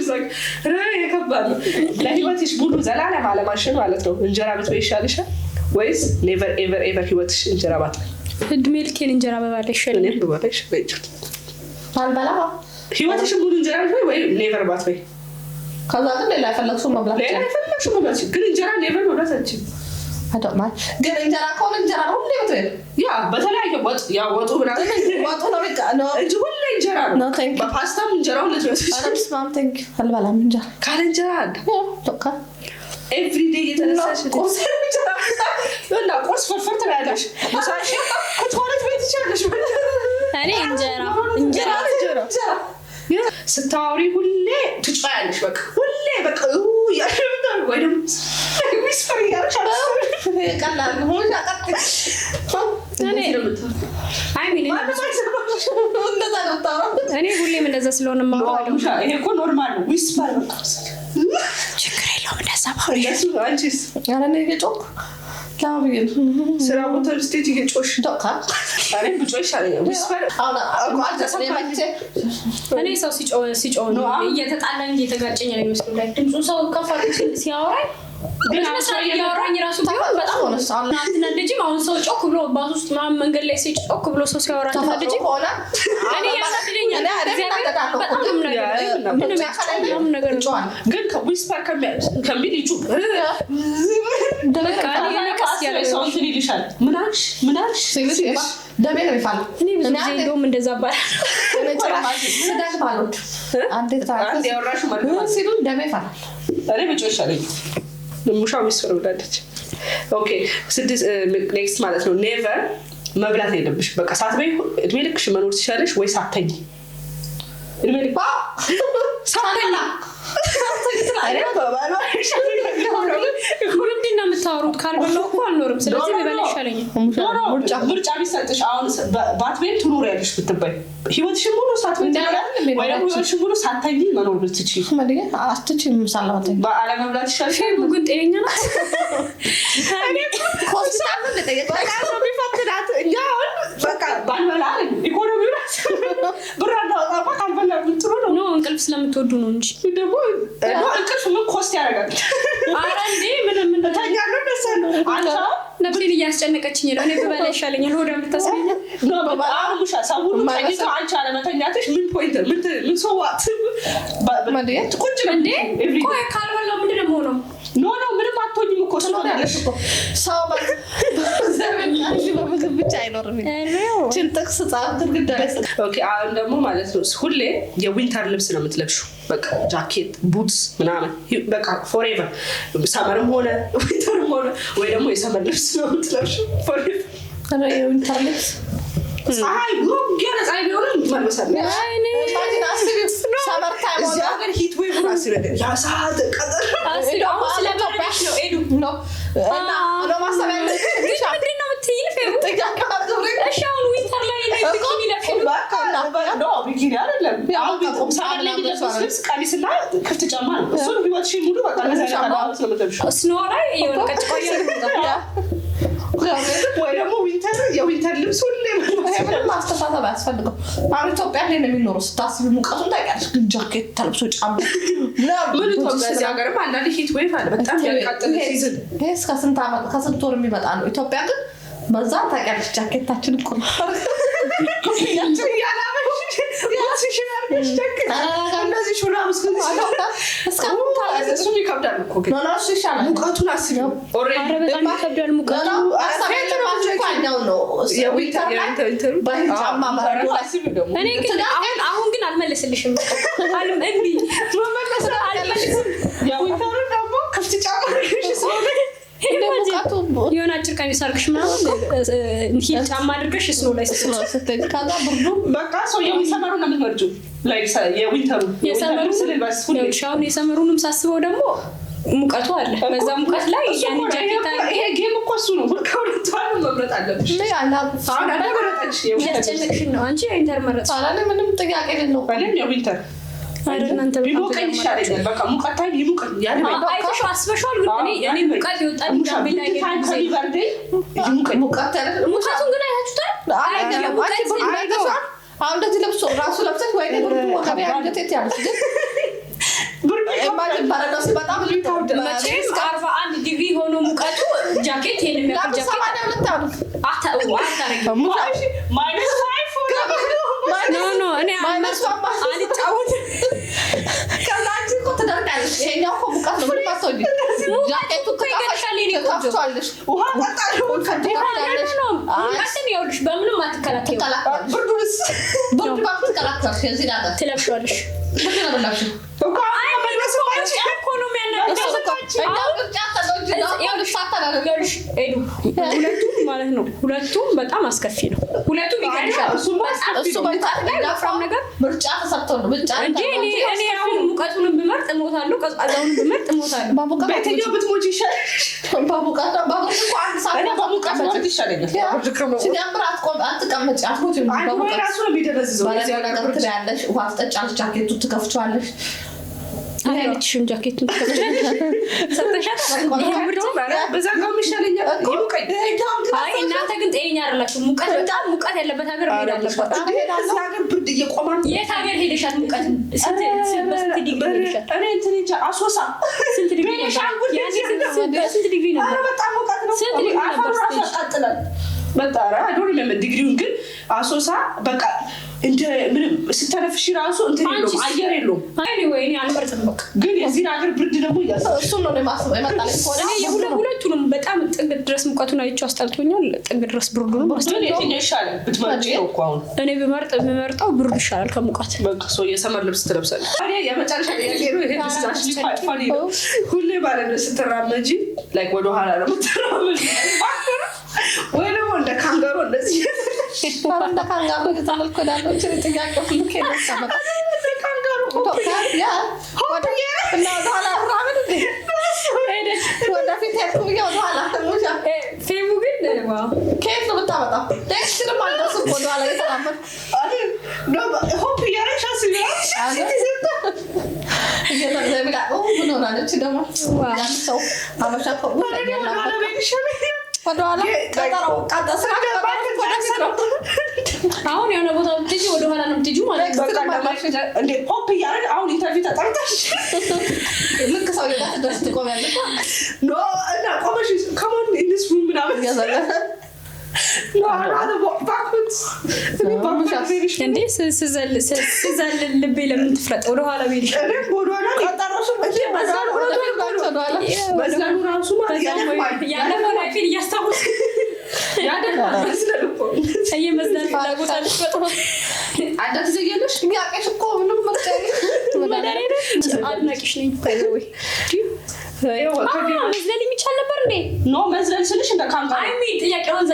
ረ የከባድ ነው። ለህይወትሽ ሙሉ ዘላለም አለማሽን ማለት ነው እንጀራ ብትበይ ይሻልሻል ወይስ never ever ever ህይወትሽ እንጀራ ባትበይ? እድሜ ልኬን እንጀራ በባለ ይሻለኛል። እኔም ብበላ ይሻለኛል። አልበላም። ህይወትሽን ሙሉ እንጀራ ብትበይ ወይ never ባትበይ? ከዛ ግን ሌላ የፈለግሽውን መብላት ሌላ ይቻላል። የፈለግሽው መብላት ግን እንጀራ never መብላት አትችይም። I don't mind። ግን እንጀራ ከሆነ እንጀራ ነው ሁሌ የምትበይው። Yeah፣ በተለያየ ወጥ፣ ያ ወጡ ምናምን ወጡ ነው በቃ ነው። እንጂ ሁሌ እንጀራ ነው። No, thank you. በፓስታም እንጀራውን ልትበይ ኧረ በስመ አብ፣ thank you። አልበላም እንጀራ። ካለ እንጀራ አለ ያው በቃ Every day እየተነሳሽ ቁርስ እንጀራ እና ቁርስ ፍርፍር ትበያለሽ፣ ምሳሽን ክትፎ ልትበይ ትችያለሽ። እኔ እንጀራ እንጀራ። እንጀራ ስታወሪ ሁሌ ትጮያለሽ። በቃ ሁሌ በቃ ኡ እያልሽ ነው የምታወሪው፣ ወይ ደግሞ whisper እያደረግሽ አትሰሚም። ቀላል ነው። እኔ I mean ማንም አይሰማሽም። እንደዛ ነው የምታወራው። እኔ ሁሌም እንደዛ ስለሆነ የማወራው No፣ ሙሻ፣ ይሄ እኮ normal ነው። Whisper በቃ ችግር የለውም እንደዛ ባወራ። እንደሱ አንቺስ? ኧረ እኔ እየጮህኩ ለምን ብዬ ነው? ስራ ቦታ ስትሄጂ እየጮሽ ዶካ እኔም ብጮህ ይሻለኛል። Whisper አሁን አልተሰማኝም። እኔ ሰው ሲጮህ ሲጮህ ነው እየተጣላኝ እየተጋጨኝ ነው የሚመስለው። ላይ ድምፁን ሰው ከፍ አድርጎ ሲያወራኝ ግን በስነ ስርዓት እያወራኝ ራሱ ቢሆን በጣም ሆነ አሁን አትናደጂም? አሁን ሰው ጮክ ብሎ ባስ ውስጥ ምናምን መንገድ ላይ ሲጮክ ብሎ ሰው ሲያወራ ተፈጥሮ አትናደጂም? ከሆነ እኔ ያናድደኛል። እኔ እኔ እግዚአብሔር እናደዳለሁ እኮ በጣም ነው የምናደደው። ምንም ያስጮህ ምናምን ነገር ነው። እጮሃለሁ። ግን ከ whisper ከሚል ይጩ በቃ እኔ እኔ ቀስ እያለ ሰው እንትን ይልሻል። ምን አልሽ ምን አልሽ ሲልሽ ደሜ ነው የሚፈላው። እኔ ብዙ እኔ ጊዜ አንዴ እንደውም እንደዛ እባላለሁ። እኔ ጭራሽ ስደግም አልወድም። አንዴ አንድ ያወራሽው መድገም አለ። ሲሉ ደሜ ይፈላል። እኔ ብጮህ ይሻለኛል። ሙሻ whisper ብላለች። Okay ስድስት next ማለት ነው። Never መብላት የለብሽ። በቃ ሳትበይ እድሜ ልክሽ መኖር ትችላለሽ ወይ ሳተኝ እድሜ ልክ ሳተኝ ምንድን ነው የምታወሩት? ካልበላሁ እኮ አልኖርም። ስለዚህ ብበላ ይሻለኛል። ምርጫ ቢሰጥሽ አሁን ባትበይም ትኖሪያለሽ ብትባይ ህይወትሽን ሙሉ ሳትበይ እንዳለ ወይ ደግሞ ህይወትሽን ሙሉ ሳተኝ መኖር ብትችይ አትችይም ሳለመተኝ አለመብላት ይሻልሻል። ፌቡ ግን ጤነኛ ናት። ሆስፒታል ነው እንደጠየቀው በቃ ነው የሚፈትናት። እኛ አሁን በቃ ባልበላ አለን ኢኮኖሚው ራሱ ብር አናወጣማ ካልበላ ምን ጥሩ ነው። No እንቅልፍ ስለምትወዱ ነው እንጂ። ደግሞ no እንቅልፍ ምን cost ያደርጋል? ኧረ እንዴ ምንም ምን እተኛለሁ እነሳለሁ። አንቺ አሁን ነፍሴን እያስጨነቀችኝ ነው። እኔ ብበላ ይሻለኛል። ሆዳ የምታስገኝ No አሁን ሙሻ ሰው ሁሉ ተኝቶ አንቺ አለመተኛትሽ ምን point ምን ምን so what ቁጭ ነው እንዴ every ቆይ ካልበላሁ ምንድን ነው የምሆነው? No no ምንም አትሆኝም እኮ እሱ ትኖሪያለሽ እኮ ሰው በምግብ ብቻ አይኖርም። ይህችን ጥቅስ ጻፍ ግድግዳ ላይ ስጥ። Okay አሁን ደግሞ ማለት ነው ሁሌ የ winter ልብስ ነው የምትለብሺው። በቃ ጃኬት፣ boots ምናምን በቃ forever summer ም ሆነ winter ም ሆነ ወይ ደግሞ የ summer ልብስ ነው የምትለብሺው forever። ኧረ የ winter ልብስ ፀሐይ ጉግ ያለ ፀሐይ ቢሆንም መልበስ አለብሽ። ወይኔ Imagine አስቢው፣ summer time ሆነ እዚህ ሀገር heat wave ራሱ ያ ሰዓት ቀጠር አስቢ፣ አሁን ስለበረደሽ ነው ኤዱ። ነው እና ነው ማሰብ ያለብሽ ግን ምንድን ነው የምትይኝ ፌቡ? ጥያቄ አክብሪ። እሺ አሁን winter ላይ እኔ bikini ለብሼ No bikini አይደለም። አሁን በቃ ቁምጣ summer ላይ ምናምን የሚለበስ ለብሷል። ልብስ ቀሚስና ክፍት ጫማ ነው። እሱን ህይወትሽን ሙሉ በቃ እንደዚህ አይነት አለባበስ ነው የምትለብሺው። Snow ላይ የሆነ ቀጭቆ ወይ ደግሞ winter የ winter ልብስ ሁሌ መልበስ ይሄ ምንም ማስተሳሰብ አያስፈልገው። አሁን ኢትዮጵያ ላይ ነው የሚኖረው ስታስቢ ሙቀቱን ታውቂያለሽ። ግን ጃኬት ተለብሶ ጫማ ምናምን ምን ኢትዮጵያ እዚህ ሀገርም አንዳንድ heat wave አለ በጣም ያቃጥል season። ይሄ እስከ ስንት ዓመት ከስንት ወር የሚመጣ ነው። ኢትዮጵያ ግን በዛ ታውቂያለሽ ጃኬታችን እኮ ነው። እያላበሽ ቦትስሽን አድርገሽ ጃኬት እንደዚህ ሹራብ እስከዚህ እስከ እሱም ይከብዳል እኮ ግን No no እሱ ይሻላል። ሙቀቱን አስቢው። Already ኧረ በጣም ይከብዳል ሙቀቱ። No no ሀሳብ ያለባችሁ እኮ ያኛው ነው። የ winter Winter ላይ የ winter ኡ በ heel ጫማ በረዶ ላይ አስቢው ደግሞ እኔ ግን አሁን አሁን ግን አልመለስልሽም። አልም እምቢ መመለስ አልመልስም። የ winter ኡን ደግሞ ክፍት ጫማ አድርገሽ ስለሆነ እንደ ሙቀቱ የሆነ አጭር ቀሚስ አድርገሽ ምናምን heel ጫማ አድርገሽ snow ላይ ስትወጪ ስትሄጂ ከዛ ብርዱ በቃ ሰው የ summer ኡ ነው የምትመርጪው። Like የ winter ኡ የ summer ኡ ልብስ ልልበስ ሁሌ። ይኸውልሽ አሁን የ summer ኡንም ሳስበው ደግሞ ሙቀቱ አለ። በዛ ሙቀት ላይ እሱ ያን እኮ ነው። ጃኬት አድርጌ ይሄ game እኮ እሱ ነው። በቃ ሁለቱ አንዱን መምረጥ አለብሽ። እኔ አላ- አሁን አንድ መረጠች የ winter ልብስ። እያስጨነቅሽን ነው አንቺ። የ winter መረጥሽ። ኧረ እኔ ምንም ጥያቄ የሌለው እኔም የ winter ኧረ እናንተ በጣም ቢሞቀኝ ትገርማላችሁ። ይሻለኛል። በቃ ሙቀት time ይሙቀኝ ያልበኝ። አይተሽው አስበሽዋል? ግን እኔ እኔ ሙቀት ይወጣል ጋምቤላ time ሄድኩ ጊዜ ከሚበርደኝ ይሙቀኝ። ሙቀት ያለ ሙቀቱን ግን አይታችሁታል? አይገርም። የሙቀት አንቺ ብርዱ አይተሽዋል? አሁን እንደዚህ ለብሶ ራሱ ለብሰሽ ወይኔ ብርዱ ወገቤ አንገቴ ትያለሽ። ግን ብርዱ Imagine በረዶ ሲመጣ መቼም 41 ዲግሪ ሆኖ ሙቀቱ ጃኬት ይሄን የሚያክል ለምን ጃኬት 82 አሉ? አታረጊም። -5 No no እኔ Minus አልጫወትም። ከዛ አንቺ እኮ ትደርቂያለሽ። ይሄኛው እኮ ሙቀት ነው። ምንም አትሆኝም። ጃኬቱ እኮ ይገልሻል የኔ ቆንጆ። ትከፍቷለሽ። ውሃ ጠጣለሁ። ትከፍቷለሽ። No no ሙቀትን ይኸውልሽ በምንም አትከላከይም። ትከላከላለሽ። ብርዱንስ ብርድ ባፍ ትከላከላለሽ። የዚህ ነገር ትለብሺዋለሽ። ብርድ ነው የምንለብሺው። እኮ አሁን መልበስ ምርጫ እኮ ነው የሚያናግረው። እሱ እኮ እኛ ምርጫ ተለው እንጂ ነው እኮ እንፋታለን። ይኸውልሽ ኤዱ ሁለቱም ማለት ነው ሁለቱም በጣም አስከፊ ነው። ሁለቱም ይገልሻል። እሱማ አስከፊ እሱ ነው። በጣም ላይ ወፍራም ነገር ምርጫ ተሰጥቶ ነው ምርጫ እንጂ እኔ እኔ አሁን ሙቀቱንም ብመርጥ እሞታለሁ፣ ቀዝቃዛውንም ብመርጥ እሞታለሁ። በሙቀት በየትኛው ብትሞጪ ይሻላል? በሙቀት በሙቀት እኮ አንድ ሰዓት እኔ በሙቀት መሞት ይሻለኛል። ሲጀምር አትቆም አትቀመጪ አትሞችም። አንድ ወይ በሙቀት ራሱ ነው የሚደነዝዘው። በረዶ የዚህ ሀገር ነገር ብርድ። ትበያለሽ፣ ውሃ ትጠጫለሽ፣ ጃኬቱ ትከፍቺዋለሽ። አላለችሽም ጃኬቱን ትከፍቻለሽ ሰተሻት። ይሄ ምርጫ በዛጋውም ይሻለኛል። ይሙቀኝ። አይ እናንተ ግን ጤነኛ አይደላችሁ። ሙቀት በጣም ሙቀት ያለበት ሀገር መሄድ አለባችሁ። እዚህ ሀገር ብርድ እየቆማ የት ሀገር ሄደሻት? ሙቀት ስንት በስንት ዲግሪ ሄደሻት? እኔ እንትን እንጃ አሶሳ ስንት ስንት ዲግሪ ነበር? ቤኒሻንጉል ያኔ ስንት ዲግሪ ነበር? ኧረ በጣም ሙቀት ነው። ስንት ዲግሪ አፈሩ ነበር ራሱ stage? ያቃጥላል። በጣም ኧረ I don't remember ዲግሪውን፣ ግን አሶሳ በቃ እንደ ምንም ስተነፍሺ ራሱ እንትን የለውም፣ አንቺስ? አየር የለውም። Anyway እኔ አልመርጥም በቃ። ግን የዚህን ሀገር ብርድ ደግሞ እያሰብሽ እሱን ነው እኔ ማስበው የመጣልኝ ከሆነ እኔ ሁለቱንም በጣም ጥግ ድረስ ሙቀቱን አይቼው አስጠልቶኛል። ጥግ ድረስ ብርዱንም ግን አስጠልቶኛል። የትኛው ይሻላል ብትመርጪ ነው እኮ አሁን። እኔ ብመርጥ የምመርጠው ብርዱ ይሻላል ከሙቀት። በቃ ሰው የ summer ልብስ ትለብሳለች። ታዲያ የመጨረሻ ጥያቄ ነው ይሄ። This is actually quite funny ነው። ሁሌ ማለት ነው ስትራመጂ like ወደኋላ ነው የምትራመጂ ወይ ደግሞ እንደ ካንጋሮ እንደዚህ? ኧረ እንደ ካንጋሮ እየዘለልኩ እሄዳለሁ። እንጂ ጥያቄ ሁሉ ከየት ነው የምታመጣው? እንደ ካንጋሮ ኢትዮጵያ yeah እና ወደኋላ እራመድ እንዴ? ወደፊት ሄድኩ ብዬ ወደኋላ ሙሻ ፌሙ ግን wow። ከየት ነው የምታመጣው? Next ንም አልደርስም ወደኋላ እየተራመድኩ። Hop እያደረግሽ አስቢ። ምን ሆናለች ደግሞ? ያን ሰው አበሻ እኮ ወደኋላ መሄድ ይሻለኛል። ወደኋላ ቀጠሮ ስራ ቀጠሮ ወደፊት ነው። አሁን የሆነ ቦታ ብትሄጂ ወደኋላ ነው የምትሄጂው ማለት ነው። በቃ እንደ hop እያደረግን አሁን interview ተጠርተሽ ልክ ሰው ጋር ስትደርስ ትቆሚያለሽ። No እና ቆመሽ "Come on in this room" ምናምን። እየዘለለ No, I'd rather walk backwards. እኔ backwards መሄድ ይሻለኛል። እንዴ ስዘል ልቤ ለምን ትፍረጥ? ወደኋላ ብሄድ ይሻላል። እኔም ወደኋላ ቀጠሮሽም ወደፊት ናቸው ወደኋላ። መዝለሉ ራሱ ማለት ያደክማል። ያለፈው life ኤን እያስታወስኩ ያደክማል መዝለል እኮ። የመዝለል ፍላጎት አለሽ በጣም። አንዳ ትዘያለሽ። ጥያቄሽ እኮ ምንም ምርጫ የለም። መድኃኒዓለም አድናቂሽ ነኝ። By the way መዝለል የሚቻል ነበር እንዴ? No፣ መዝለል ስልሽ እንደ ካንጋሮ። I mean ጥያቄውን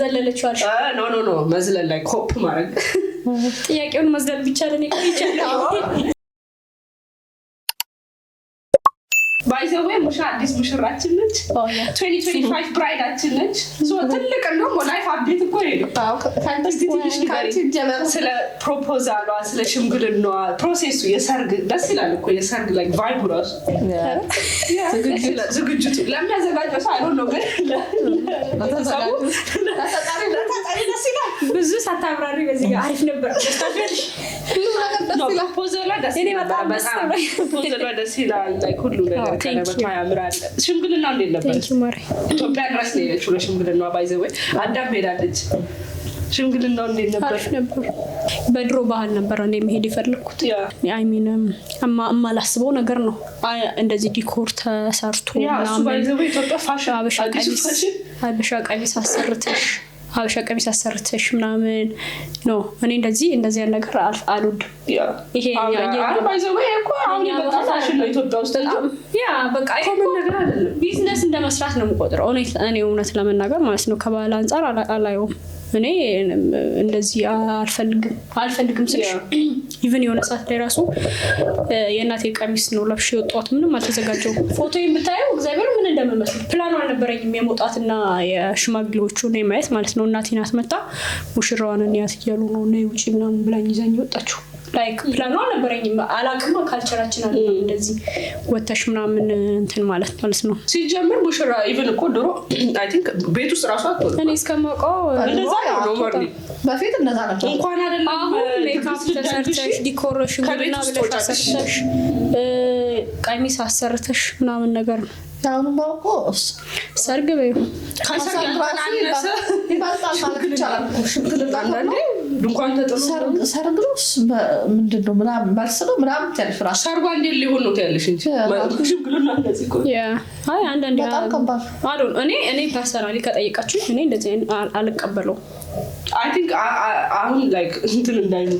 ዘለለችው አልሽ። No, መዝለል like hop ማድረግ። ጥያቄውን መዝለል ቢቻል እኔ ቆይቻለሁ። By the way ሙሻ አዲስ ሙሽራችን ነች። 2025 bride ኣችን ነች። So ትልቅ እንደውም life update እኮ ይሄ ነው። እስቲ ትንሽ ንገሪኝ ስለ proposal ዋ፣ ስለ ሽምግልናዋ፣ process ኡ የሰርግ ደስ ይላል እኮ የሰርግ like vibe ኡ ራሱ ዝግጅቱ ለሚያዘጋጀው ሰው አይሆን ነው፣ ግን ለቤተሰቡ ለተጠሪ ደስ ይላል። ብዙ ሳታብራሪ በዚህ ጋር አሪፍ ነበር። ሁሉም ነገር ደስ ይላል። Proposal ዋ ደስ እኔ ይላል። በጣም ደስ በጣም ብሎኝ። Proposal ዋ ደስ ይላል። Like ሁሉ ነገር Thank you. ቀለበቷ ያምራል። ሽምግልናው እንዴት ነበር? Thank you ማሪ። ኢትዮጵያ ድረስ ነው የሄደችው ለሽምግልናዋ። By the way አዳም ሄዳለች። ሽምግልናው እንዴት ነበር? አሪፍ ነበር። በድሮ ባህል ነበር እኔ መሄድ የፈለግኩት። Yeah I mean የማላስበው ነገር ነው። እንደዚህ decor ተሰርቶ Yeah እሱ ምናምን By the way ኢትዮጵያ ፋሽን ሀበሻ አዲሱ ቀሚስ ፋሽን። ሀበሻ ቀሚስ አሰርተሽ ምናምን no፣ እኔ እንደዚህ ያን ነገር አልወድም። Yeah ይሄ By the way እኮ አሁን የኛ የመጣ ባህል ፋሽን ነው ኢትዮጵያ ውስጥ እንጂ Yeah በቃ ይሄ common እኮ ነገር አይደለም። ቢዝነስ እንደ መስራት ነው የምቆጥረው። እኔ እውነት ለመናገር ማለት ነው ከባህል አንጻር አላየውም። እኔ እንደዚህ አልፈልግም ስልሽ even የሆነ ሰዓት ላይ ራሱ የእናቴ ቀሚስ ነው ለብሼ የወጣሁት። ምንም አልተዘጋጀሁም። ፎቶ የምታየው እግዚአብሔር ምን እንደምመስል ፕላኑ አልነበረኝም። የመውጣትና የሽማግሌዎቹን የማየት ማለት ነው። እናቴ ናት መጣ ሙሽራዋን እንያት እያሉ ነው ነይ ውጪ ምናምን ብላኝ ይዛኝ ወጣችሁ። Like plan ኡ አልነበረኝም። አላቅማ culture ኣችን አለ እንደዚህ ወተሽ ምናምን እንትን ማለት ነው። ሲጀምር ሙሽራ even እኮ ድሮ I think ቤት ውስጥ ራሱ አትሆንም። እኔ እስከማውቀው እንደዛ ነው normally። በፊት እንደዛ ነበር። እንኳን አይደለም አሁን ሜካፕ ድግስ ልትደግሺ ተሰርተሽ decoration ከቤት ምናምን ውስጥ ብለሽ ትወጫለሽ። አሰርተሽ ቀሚስ አሰርተሽ ምናምን ነገር ነው አሁንማ እኮ ሰርግ በይው። ከሰርግ ሰርግ ራሱ ያልተናነሰ ይበልጣል ማለት ይቻላል እኮ ሽምግልና አንዳንዴ ድንኳን ተጥሎ ሰርግ ነው ምንድን ነው ምናምን መልስ ነው ምናምን ትያለሽ እራሱ። ሰርጓ እንዴት ሊሆን ነው ትያለሽ እንጂ ሽምግልና እንደዚህ እኮ Yeah አይ አንዳንዴ በጣም ከባድ። I don't እኔ personally ከጠየቃችሁ እኔ እንደዚህ አይነት አልቀበለውም። I think አሁን like እንትን እንዳይሉ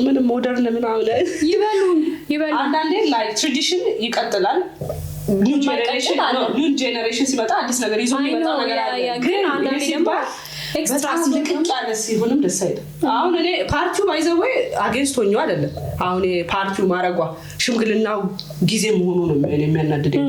ምንም modern ምናምን ይበሉን ይበሉን። አንዳንዴ like tradition ይቀጥላል። New generation አለ። New generation ሲመጣ አዲስ ነገር ይዞ አይ የሚመጣ ነው፣ ነገር Yeah አለ። Yeah ግን አንዳንዴ ይሄ ደግሞ ሲባል Extra በጣም ልቅቅ ያለ ሲሆንም ደስ አይልም። አሁን እኔ party ው by the way against ሆኜ አይደለም። አሁን ፓርቲው ማድረጓ ሽምግልናው ጊዜ መሆኑ ነው እኔ የሚያናድደኝ።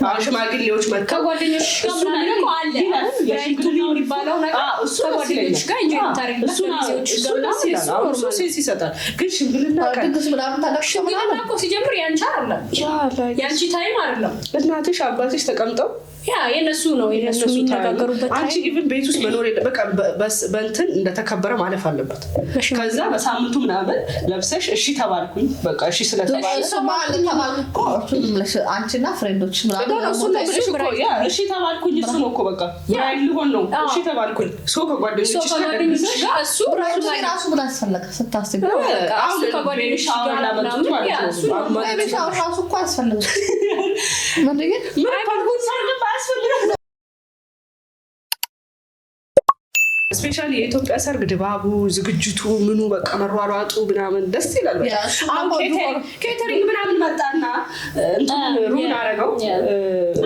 አሁን ሽማግሌዎች መጥተው ከጓደኞች ጋር እሱ ምናምን ነገር እኮ አለ። ይላል። አሁን bride to be የሚባለው ነገር አዎ፣ እሱ ደስ ከጓደኞች ይለኛል። ጋር enjoy አዎ፣ የምታደርጊበት እሱ ከሚዜዎች እሱ ጋር ደስ ምናምን ይላል። እሱ አሁን እሱ Normal ነው። Sense ይሰጣል። ግን ሽምግልና ቀን ድግስ ምናምን ተደግሶ ሽምግልና ምናምን እኮ ሲጀምር ያንቺ አይደለም፣ Yeah like ያንቺ time አይደለም። እናትሽ አባትሽ ተቀምጠው Yeah, የነሱ ነው፣ የነሱ የሚነጋገሩበት። አንቺ even ቤት ውስጥ መኖር የለ፣ በቃ በእንትን እንደተከበረ ማለፍ አለበት። ከዛ በሳምንቱ ምናምን ለብሰሽ እሺ ተባልኩኝ፣ በቃ እሺ ስለተባለ እሱማ ተባልኩ እኮ፣ እሱን ብለሽ አንቺና friend ኦች ምናምን። No, እሱን ነው የምልሽ እኮ። Yeah, እሺ ተባልኩኝ፣ እሱ ነው እኮ፣ በቃ bride ልሆን ነው፣ እሺ ተባልኩኝ። So ከጓደኞችሽ ጋር ከጓደኞችሽ ደግሰሽ ጋር እሱ Bride ራሱ ምን አስፈለገ ስታስቢ? በቃ አሁን እሱ ከጓደኞችሽ baby shower ጋር ላመጡት ምናምን ማለት Yeah, ነው። እሱ ነው። Baby shower ራሱ እኮ አያስፈልግም። ምንድን ምን ሰርግም አያስፈልግም። Especially የኢትዮጵያ ሰርግ ድባቡ፣ ዝግጅቱ፣ ምኑ፣ በቃ መሯሯጡ ምናምን ደስ ይላል። በቃ Yeah, እሱ አሁን ደግሞ catering ምናምን መጣና እንትን ruin አደረገው።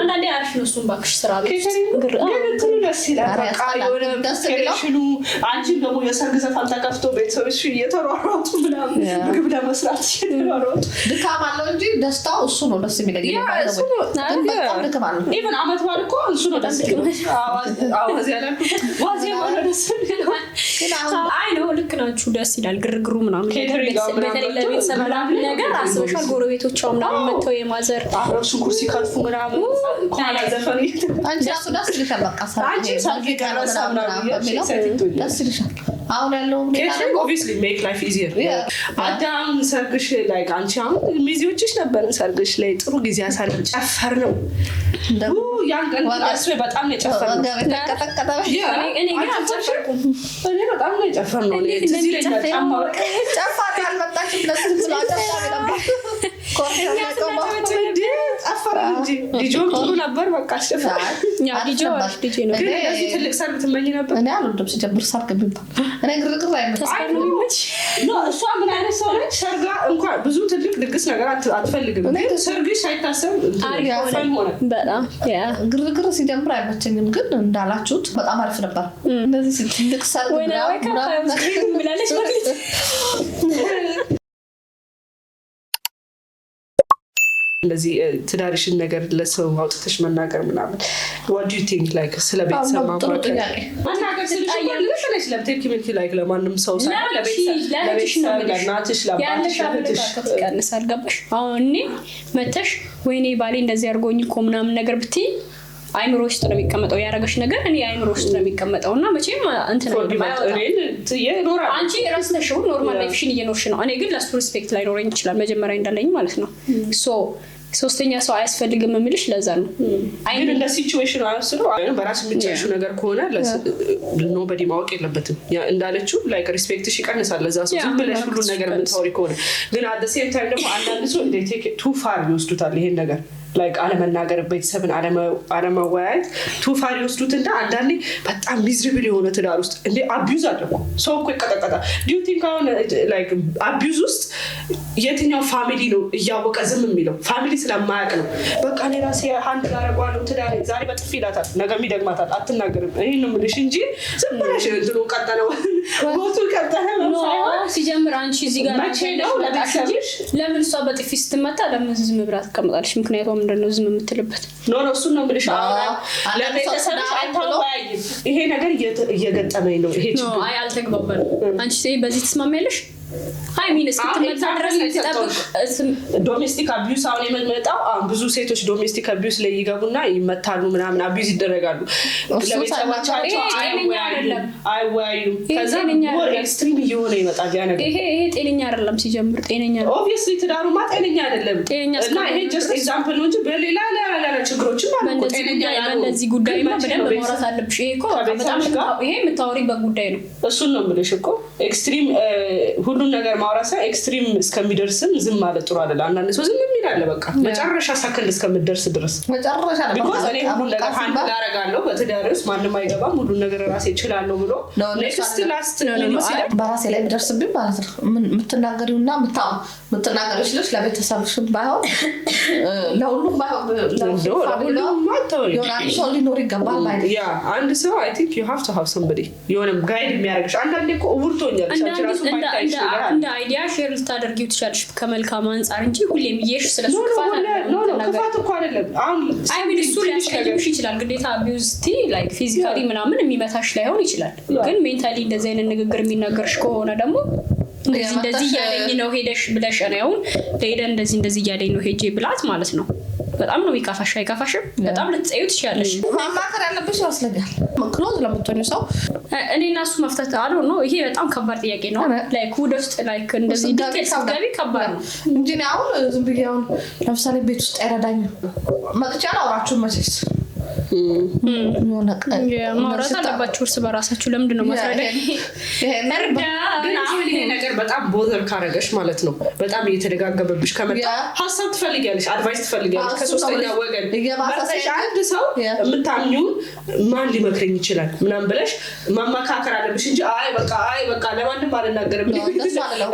አንዳንዴ አሪፍ ነው እሱም እባክሽ፣ ስራ ቤት ውስጥ Catering ግን እንትኑ ደስ ይላል። ኧረ በቃ ያስጠላል። የሆነ ደስ የሚለው ቴሌሽኑ፣ አንቺም ደግሞ የሰርግ ዘፈን ተከፍቶ ቤተሰቦች እየተሯሯጡ ምናምን ምግብ ለመስራት እየተሯሯጡ። ድካም አለው እንጂ ደስታው እሱ ነው ደስ የሚለኝ። Yeah, እሱ ነው። ግን በጣም ድካም አለው። Even አመት በዓል እኮ እሱ ነው ደስ የሚለው። አዋዜ ያላልኩት ዋዜማ ነው ደስ የሚለው። ግን አሁን አይ ነው፣ ልክ ናችሁ። ደስ ይላል ግርግሩ ምናምን ነገር። Catering ምናምን በተለይ መጥቶ ለቤተሰብ ምናምን ነገር አስበሻል። ጎረቤቶቿ ምናምን መጥተው የ mother አብረው ሽንኩርት ሲከትፉ ምናምን ከኋላ ዘፈን አንቺ ራሱ ደስ ይልሻል። በቃ ሰርግ አንቺ ሰርግ ሙዚቃ ነው የቀረሰ ምናምን ምናምን ምናምን በሚለው exciting ትሆኛለሽ። ደስ ይልሻል። አሁን ያለው ሁኔታ Catering ደግሞ obviously make life easier። አዳም ሰርግሽ ላይ አንቺ አሁን ሚዜዎችሽ ነበርን። ሰርግሽ ላይ ጥሩ ጊዜ አሳልፍ ጨፈር ነው። ያን ቀን አስቤ በጣም ነው የጨፈርነው። ወገብ የተንቀጠቀጠ። እኔ ግን አልጨፈርኩም። እኔ በጣም ነው የጨፈርነው። እኔ ትዝ ይለኛል ጫማ በቃ ጨፋሪ አልመጣችም። ለዚህ ብሎ አጨብጫቢ ነበር። ኮርቴው ላይ ቆሞ እንዴ ጨፈረን እንጂ ዲጆም ጥሩ ነበር። በቃ አስጨፈረ። Yeah, ዲጄ አሪፍ ዲጄ ነው። ግን እንደዚህ ትልቅ ሰርግ ትመኝ ነበር? እኔ አልወድም ሲጀምር ሰርግ የሚባል፣ እኔ ግርግር አይመችም። ተስፋ ነው የሚመች። No, እሷ ምን አይነት ሰው ነች? ሰርጋ እንኳን ብዙ ትልቅ ድግስ ነገር አትፈልግም። ግን ሰርግሽ ሳይታሰብ እንትን አሪፍ ሆነ። Fun ሆነ። በጣም yeah. ግርግር ሲጀምር አይመቸኝም። ግን እንዳላችሁት በጣም አሪፍ ነበር። እንደዚህ ትልቅ ሰርግ ወይኔ ወይ ምናምን ምናምን ብላለች መክሊት። እንደዚህ ትዳርሽን ነገር ለሰው አውጥተሽ መናገር ምናምን what do you think, like ስለ ቤተሰብ ጥሩ ማማከር? ጥያቄ። መናገር ስልሽ እኮ ልክ ነሽ፣ ለብቴኪ ሚልኪ like ለማንም ሰው ሳይሆን ለቤተሰብ፣ ለእህትሽ ነው ለቤተሰብ፣ የምልሽ። ለእናትሽ፣ ለአባትሽ፣ ያለሽ ለእህትሽ። አመለካከት ይቀንሳል። ገባሽ? አሁን እኔ መተሽ ወይኔ ባሌ እንደዚህ አድርጎኝ እኮ ምናምን ነገር ብትይ አይምሮ ውስጥ ነው የሚቀመጠው። ያደረገሽ ነገር እኔ አይምሮ ውስጥ ነው የሚቀመጠው እና መቼም እንትን አይልም፣ አይወጣም። እኔን ትዬ እኖራለሁ። አንቺ ረስተሽው normal life ሽን እየኖርሽ ነው። እኔ ግን ለሱ respect ላይኖረኝ ይችላል፣ መጀመሪያ እንዳለኝ ማለት ነው። So ሶስተኛ ሰው አያስፈልግም የምልሽ ለዛ ነው። አይ ግን እንደ situation ኑ አይወስነው። በራስ የምትጨርሺው ነገር ከሆነ nobody ማወቅ የለበትም። Yeah, እንዳለችው like respect ሽ ይቀንሳል ለዛ ሰው ዝም ብለሽ ሁሉን ነገር የምታወሪ ከሆነ። ግን at same time ደግሞ አንዳንድ ሰው too far ይወስዱታል ይሄን ነገር፣ like አለመናገር፣ ቤተሰብን አለመወያየት too far ይወስዱትና አንዳንዴ በጣም miserable የሆነ ትዳር ውስጥ፣ እንዴ abuse አለ እኮ፣ ሰው እኮ ይቀጠቀጣል። Do you think አሁን like abuse ውስጥ የትኛው family ነው እያወቀ ዝም የሚለው? Family ስለማያውቅ ነው። በቃ እኔ ራሴ handle አደርገዋለሁ ትዳሬ፣ ዛሬ በጥፊ ይላታል፣ ነገም ይደግማታል፣ አትናገርም። ይሄን ነው የምልሽ እንጂ ዝም ብለሽ እንትኑ ቀጠለ ቦቱ ቀጠለ No, ሳይሆን ሲጀምር አንቺ እዚህ ጋር መቼ ነው ለቤተሰብሽ ለምን እሷ በጥፊ ስትመታ ለምን ዝም ብላ ትቀመጣለች? ምክንያቷ ምንድን ነው ዝም የምትልበት? No, እሱን ነው የምልሽ። አሁን አንዳንድ ሰው ለቤተሰብሽ ትዳር ብሎ አታወያይም። ይሄ ነገር እየገጠመኝ ነው፣ ይሄ No, ችግር። አይ አልተግባባንም። አንቺ በዚህ ትስማሚያለሽ? I mean እስክትመታ ድረስ ትጠብቅ Domestic abuse አሁን የምንመጣው፣ አሁን ብዙ ሴቶች domestic abuse ላይ ይገቡና ይመታሉ ምናምን abuse ይደረጋሉ። እሱ ለቤተሰቦቻቸው ይሄ ጤነኛ አይወያዩም አይደለም። አይወያዩም። ይሄ ከዛ ጤነኛ more አይደለም። Extreme እየሆነ ይመጣል ያ ነገር። ይሄ ጤነኛ አይደለም። ሲጀምር ጤነኛ ነው። Obviously ትዳሩማ ጤነኛ አይደለም። ጤነኛ እና እስከሆነ ይሄ just ድረስ example ነው እንጂ በሌላ ሌላ ሌላ ችግሮችም አሉ እኮ በእንደዚህ ጤነኛ ጉዳይ ያልሆኑ። በእንደዚህ ጉዳይማ ግን መቼ በደንብ ነው ማውራት አለብሽ። ይሄ እኮ በቃ በጣም ከቤተሰብሽ ጋር ይሄ የምታወሪበት ጉዳይ ነው። እሱን ነው የምልሽ እኮ፣ extreme ሁሉን ነገር ማውራት ሳይሆን extreme እስከሚደርስም ዝም ማለት ጥሩ አይደለም። አንዳንድ ሰው ዝም የሚል አለ፣ በቃ መጨረሻ ሰከንድ እስከምደርስ ድረስ። መጨረሻ ነው። Because እኔ ሁሉን ነገር በቃ handle ሲባል አደርጋለሁ፣ በትዳሬ ውስጥ ማንም አይገባም፣ ሁሉን ነገር ራሴ እችላለሁ ብሎ ነው፣ እነሱ next አይደለም። Last በራሴ ላይ ቢደርስብኝ ማለት ነው፣ የምትናገሪውና የምትናገሪው ስልሽ ለቤተሰብሽም ባይሆን ለሁሉም ባይሆን እንደው ለሁሉም አታወሪም። የሆነ አንድ ሰው ሊኖር ይገባል ባይ ነኝ። Yeah, አንድ ሰው፣ I think you have to have somebody የሆነ guide የሚያደርግሽ። አንዳንዴ እኮ እውር ትሆኛለሽ አንቺ ራሱ የማይታይሽ ነገር አለ። እንደ idea share ልታደርጊው ትችላለሽ ከመልካም አንጻር እንጂ ሁሌም እየሽ ስለሱ No, no, ክፋት ሁሌ አይደለም No, no, የምትናገሪው። ክፋት እኮ አይደለም። አሁን I mean እሱ ትንሽ ነገር ሊያስቀይምሽ ይችላል። ግዴታ abuse like physically ምናምን የሚመታሽ ላይሆን ይችላል። ግን mentally እንደዚህ አይነት ንግግር የሚናገርሽ ከሆነ ደግሞ እንደዚህ እንደዚህ የመታሽ- እያለኝ ነው ሄደሽ ብለሽ፣ እኔ አሁን ለሄደ እንደዚህ እንደዚህ እያለኝ ነው ሄጄ ብላት ማለት ነው። በጣም ነው የሚከፋሽ። አይከፋሽም? በጣም ልትጸዩ ትችያለሽ። ማማከር ያለብሽ ይመስለኛል። Close ለምትሆኚ ሰው። እኔ እና እሱ መፍታት አለ ነው። ይሄ በጣም ከባድ ጥያቄ ነው። Like ወደ ውስጥ like እንደዚህ detail ስትገቢ ከባድ ነው። እንጂ እኔ አሁን ዝም ብዬ አሁን ለምሳሌ ቤት ውስጥ አይረዳኝም፣ መጥቼ አላወራችሁም መቼስ የሆነ ቀን ማውራት አለባችሁ እርስ በራሳችሁ። ለምንድን ነው ማስረዳኝ? ግን አሁን ይሄ ነገር በጣም bother ካረገሽ ማለት ነው፣ በጣም እየተደጋገመብሽ ከመጣ ሀሳብ ትፈልጊያለሽ፣ advice ትፈልጊያለሽ ከሶስተኛ ወገን መርጠሽ፣ አንድ ሰው የምታምኚውን፣ ማን ሊመክረኝ ይችላል ምናምን ብለሽ ማመካከር አለብሽ እንጂ አይ በቃ፣ አይ በቃ ለማንም አልናገርም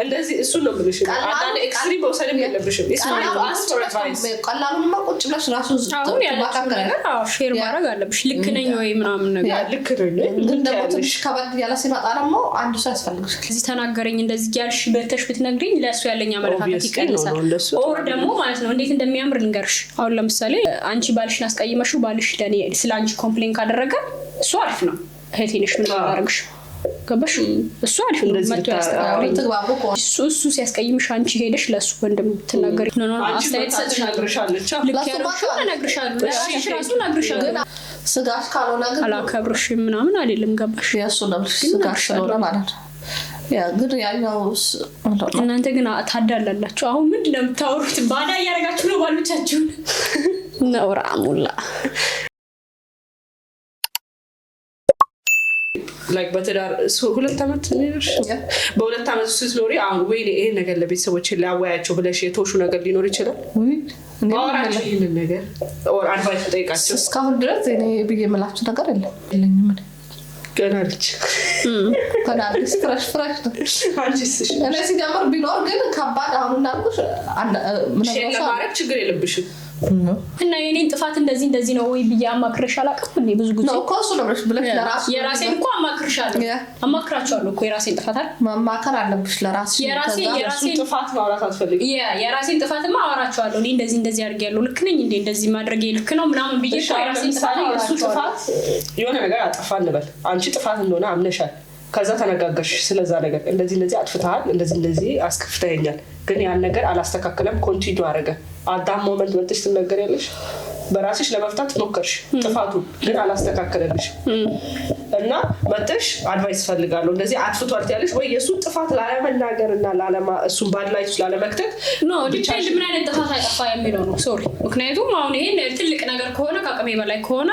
እንደዚህ፣ እሱን ነው የምልሽ። አንዳንድ extreme መውሰድም የለብሽም። ቀላሉንማ ቁጭ ብለሽ ራሱ አሁን ያለችው ነገር share ማድረግ አለብሽ። ልክ ነኝ ወይ ምናምን ነገር። ልክ ነኝ። ግን ደግሞ ትንሽ ከበድ እያለ ሲመጣ ደግሞ አንድ ሰው ያስፈልግሻል። እዚህ ተናገረኝ እንደዚህ እያልሽ በተሽ ብትነግሪኝ ለእሱ ያለኝ አመለካከት ይቀንሳል። Or ደግሞ ማለት ነው እንዴት እንደሚያምር ልንገርሽ። አሁን ለምሳሌ አንቺ ባልሽን አስቀይመሽው ባልሽ ለእኔ ስለ አንቺ complain ካደረገ እሱ አሪፍ ነው። እህቴ ነሽ፣ ምን አላደርግሽ፣ ገባሽ? እሱ አሪፍ ነው። መጥቶ ያስተካክለኝ። እሱ ሲያስቀይምሽ አንቺ ሄደሽ ለእሱ ወንድም ትናገሪ፣ no no አስተያየት ሰጥሻለሁ። ልክ ያልሆንሽውን እነግርሻለሁ። ለራስሽ ራሱ እነግርሻለሁ። ስጋሽ ካልሆነ ግን አላከብርሽም ምናምን አይደለም። ገባሽ? የእሱ ነው ስጋሽ ስለሆነ ማለት ነው። ግን ያኛው እናንተ ግን ታዳላላችሁ። አሁን ምንድን ነው የምታወሩት? ባዳ እያደረጋችሁ ነው ባሎቻችሁን። ነውራ ሙላ። Like በትዳር 2 ዓመት፣ በ2 ዓመት ስትኖሪ አሁን ወይኔ ይሄን ነገር ለቤተሰቦች ላወያቸው ብለሽ የተውሹ ነገር ሊኖር ይችላል። ማወራቸው ይህንን ነገር or advice ጠይቃቸው። እስካሁን ድረስ እኔ ብዬ የምላችሁ ነገር የለም፣ የለኝም። ገና ነች። ገና አዲስ fresh fresh ነው። አንቺስ? እኔ ሲጀምር ቢኖር ግን ከባድ አሁን እንዳልኩሽ share ለማድረግ ችግር የለብሽም። እና የኔን ጥፋት እንደዚህ እንደዚህ ነው ወይ ብዬ አማክረሽ አላውቅም። እኔ ብዙ ጊዜ ነው እኮ እሱ ነው ብለሽ ለራሱ የራሴን እኮ አማክርሻለሁ፣ አማክራቸዋለሁ እኮ የራሴን ጥፋት አይደል። ማማከር አለብሽ ለራስሽ። የራሴን ጥፋት ማውራት አትፈልጊም። የራሴን ጥፋትማ አወራቸዋለሁ። እኔ እንደዚህ እንደዚህ አድርጌያለሁ፣ ልክ ነኝ እንዴ፣ እንደዚህ ማድረጌ ልክ ነው ምናምን ብዬ እኮ የራሴን ጥፋት የእሱ ጥፋት የሆነ ነገር አጠፋ እንበል፣ አንቺ ጥፋት እንደሆነ አምነሻል። ከዛ ተነጋገርሽ ስለዛ ነገር፣ እንደዚህ እንደዚህ አጥፍተሃል፣ እንደዚህ እንደዚህ አስከፍተኸኛል፣ ግን ያን ነገር አላስተካከለም፣ continue አደረገ። At that moment መጥተሽ ትነገሪያለሽ። በራስሽ ለመፍታት ሞከርሽ፣ ጥፋቱን ግን አላስተካከለልሽ እና መጥተሽ advice ፈልጋለሁ እንደዚህ አጥፍቷል ትያለሽ ወይ? የእሱን ጥፋት ላለመናገር እና እሱን bad light ላለመክተት። No, depend ምን አይነት ጥፋት አጠፋ የሚለው ነው። Sorry፣ ምክንያቱም አሁን ይሄን ትልቅ ነገር ከሆነ፣ ከአቅሜ በላይ ከሆነ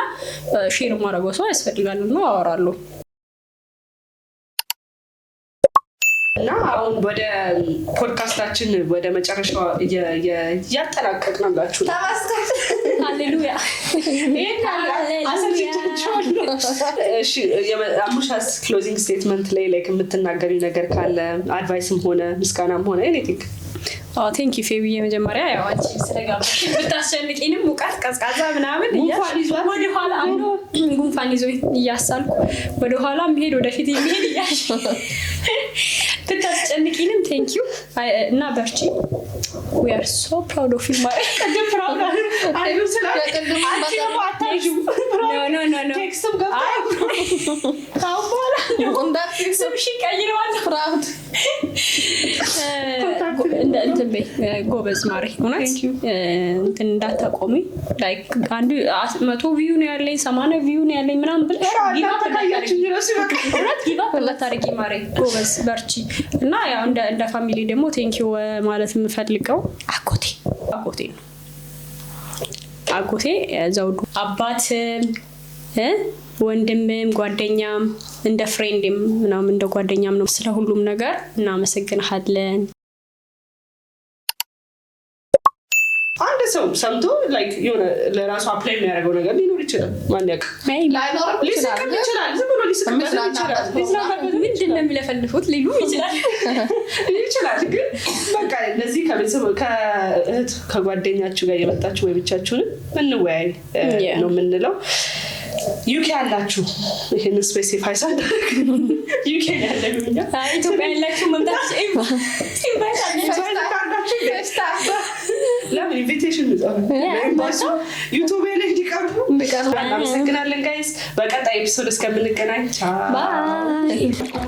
share ማድረገው ሰው ያስፈልጋል እና አወራለሁ። እና አሁን ወደ ፖድካስታችን ወደ መጨረሻው እያጠናቀቅንላችሁ ነው። ተመስገን። ሃሌሉያ። ይሄን አሰልችቻችኋለሁ። እሺ፣ አሙሻስ closing statement ላይ like የምትናገሪው ነገር ካለ፣ advice ም ሆነ ምስጋናም ሆነ anything። Thank you ፌቢዬ፣ መጀመሪያ ያው አንቺ ስለጋበዝሽ፣ ብታስጨንቂንም ሙቀት ቀዝቃዛ ምናምን ጉንፋን ይዟት። ወደኋላ አንዱ ጉንፋን ይዞ እያሳልኩ ወደኋላ የሚሄድ ወደፊት የሚሄድ እያልሽ ብታስጨንቂንም thank you እና በርቺ። We are so proud of you ማለት ቅድም proud አዩ ስላል አንቺ ደግሞ አታዥው። No, no, no, no. Text ም ገብታ ካሁን በኋላ ስምሽን ቀይረዋለሁ። Proud. እንትን በይ፣ ጎበዝ ማሬ፣ እውነት እንትን እንዳታቆሚ። Like አንዱ 100 view ነው ያለኝ፣ 80 view ነው ያለኝ ምናምን ብለሽ give up ተካያችሁ ራሱ በቃ። እውነት give up እንዳታደርጊ ማሬ፣ ጎበዝ በርቺ። እና ያው እንደ family ደግሞ thank you ማለት የምፈልገው አጎቴ ነው። አጎቴ ዘውዱ አባትም ወንድምም ጓደኛም እንደ friend ም ምናምን እንደ ጓደኛም ነው። ስለ ሁሉም ነገር እናመሰግንሃለን። አንድ ሰው ሰምቶ like የሆነ ለራሱ apply የሚያደርገው ነገር ሊኖር ይችላል። ማን ያውቅ? ላይኖርም ይችላል። ሊስቅም ይችላል። ዝም ብሎ ሊስቅበትም ይችላል። የሚዝናናበት ሊዝናናበትም ምንድን ነው የሚለፈልፉት ሊሉ ይችላል። ይችላል። ግን በቃ እነዚህ ከቤተሰብ፣ ከእህት፣ ከጓደኛችሁ ጋር የመጣችሁ ወይ ብቻችሁንም እንወያይ ነው የምንለው። UK ያላችሁ፣ ይህንን specify ሳደርግ UK ያለን እኛ። ኢትዮጵያ ያላችሁ መምጣት invite አለን። ለምን invitation YouTube ላይ እንዲቀርቡ። እናመሰግናለን guys። በቀጣይ episode እስከምንገናኝ ቻው። Bye.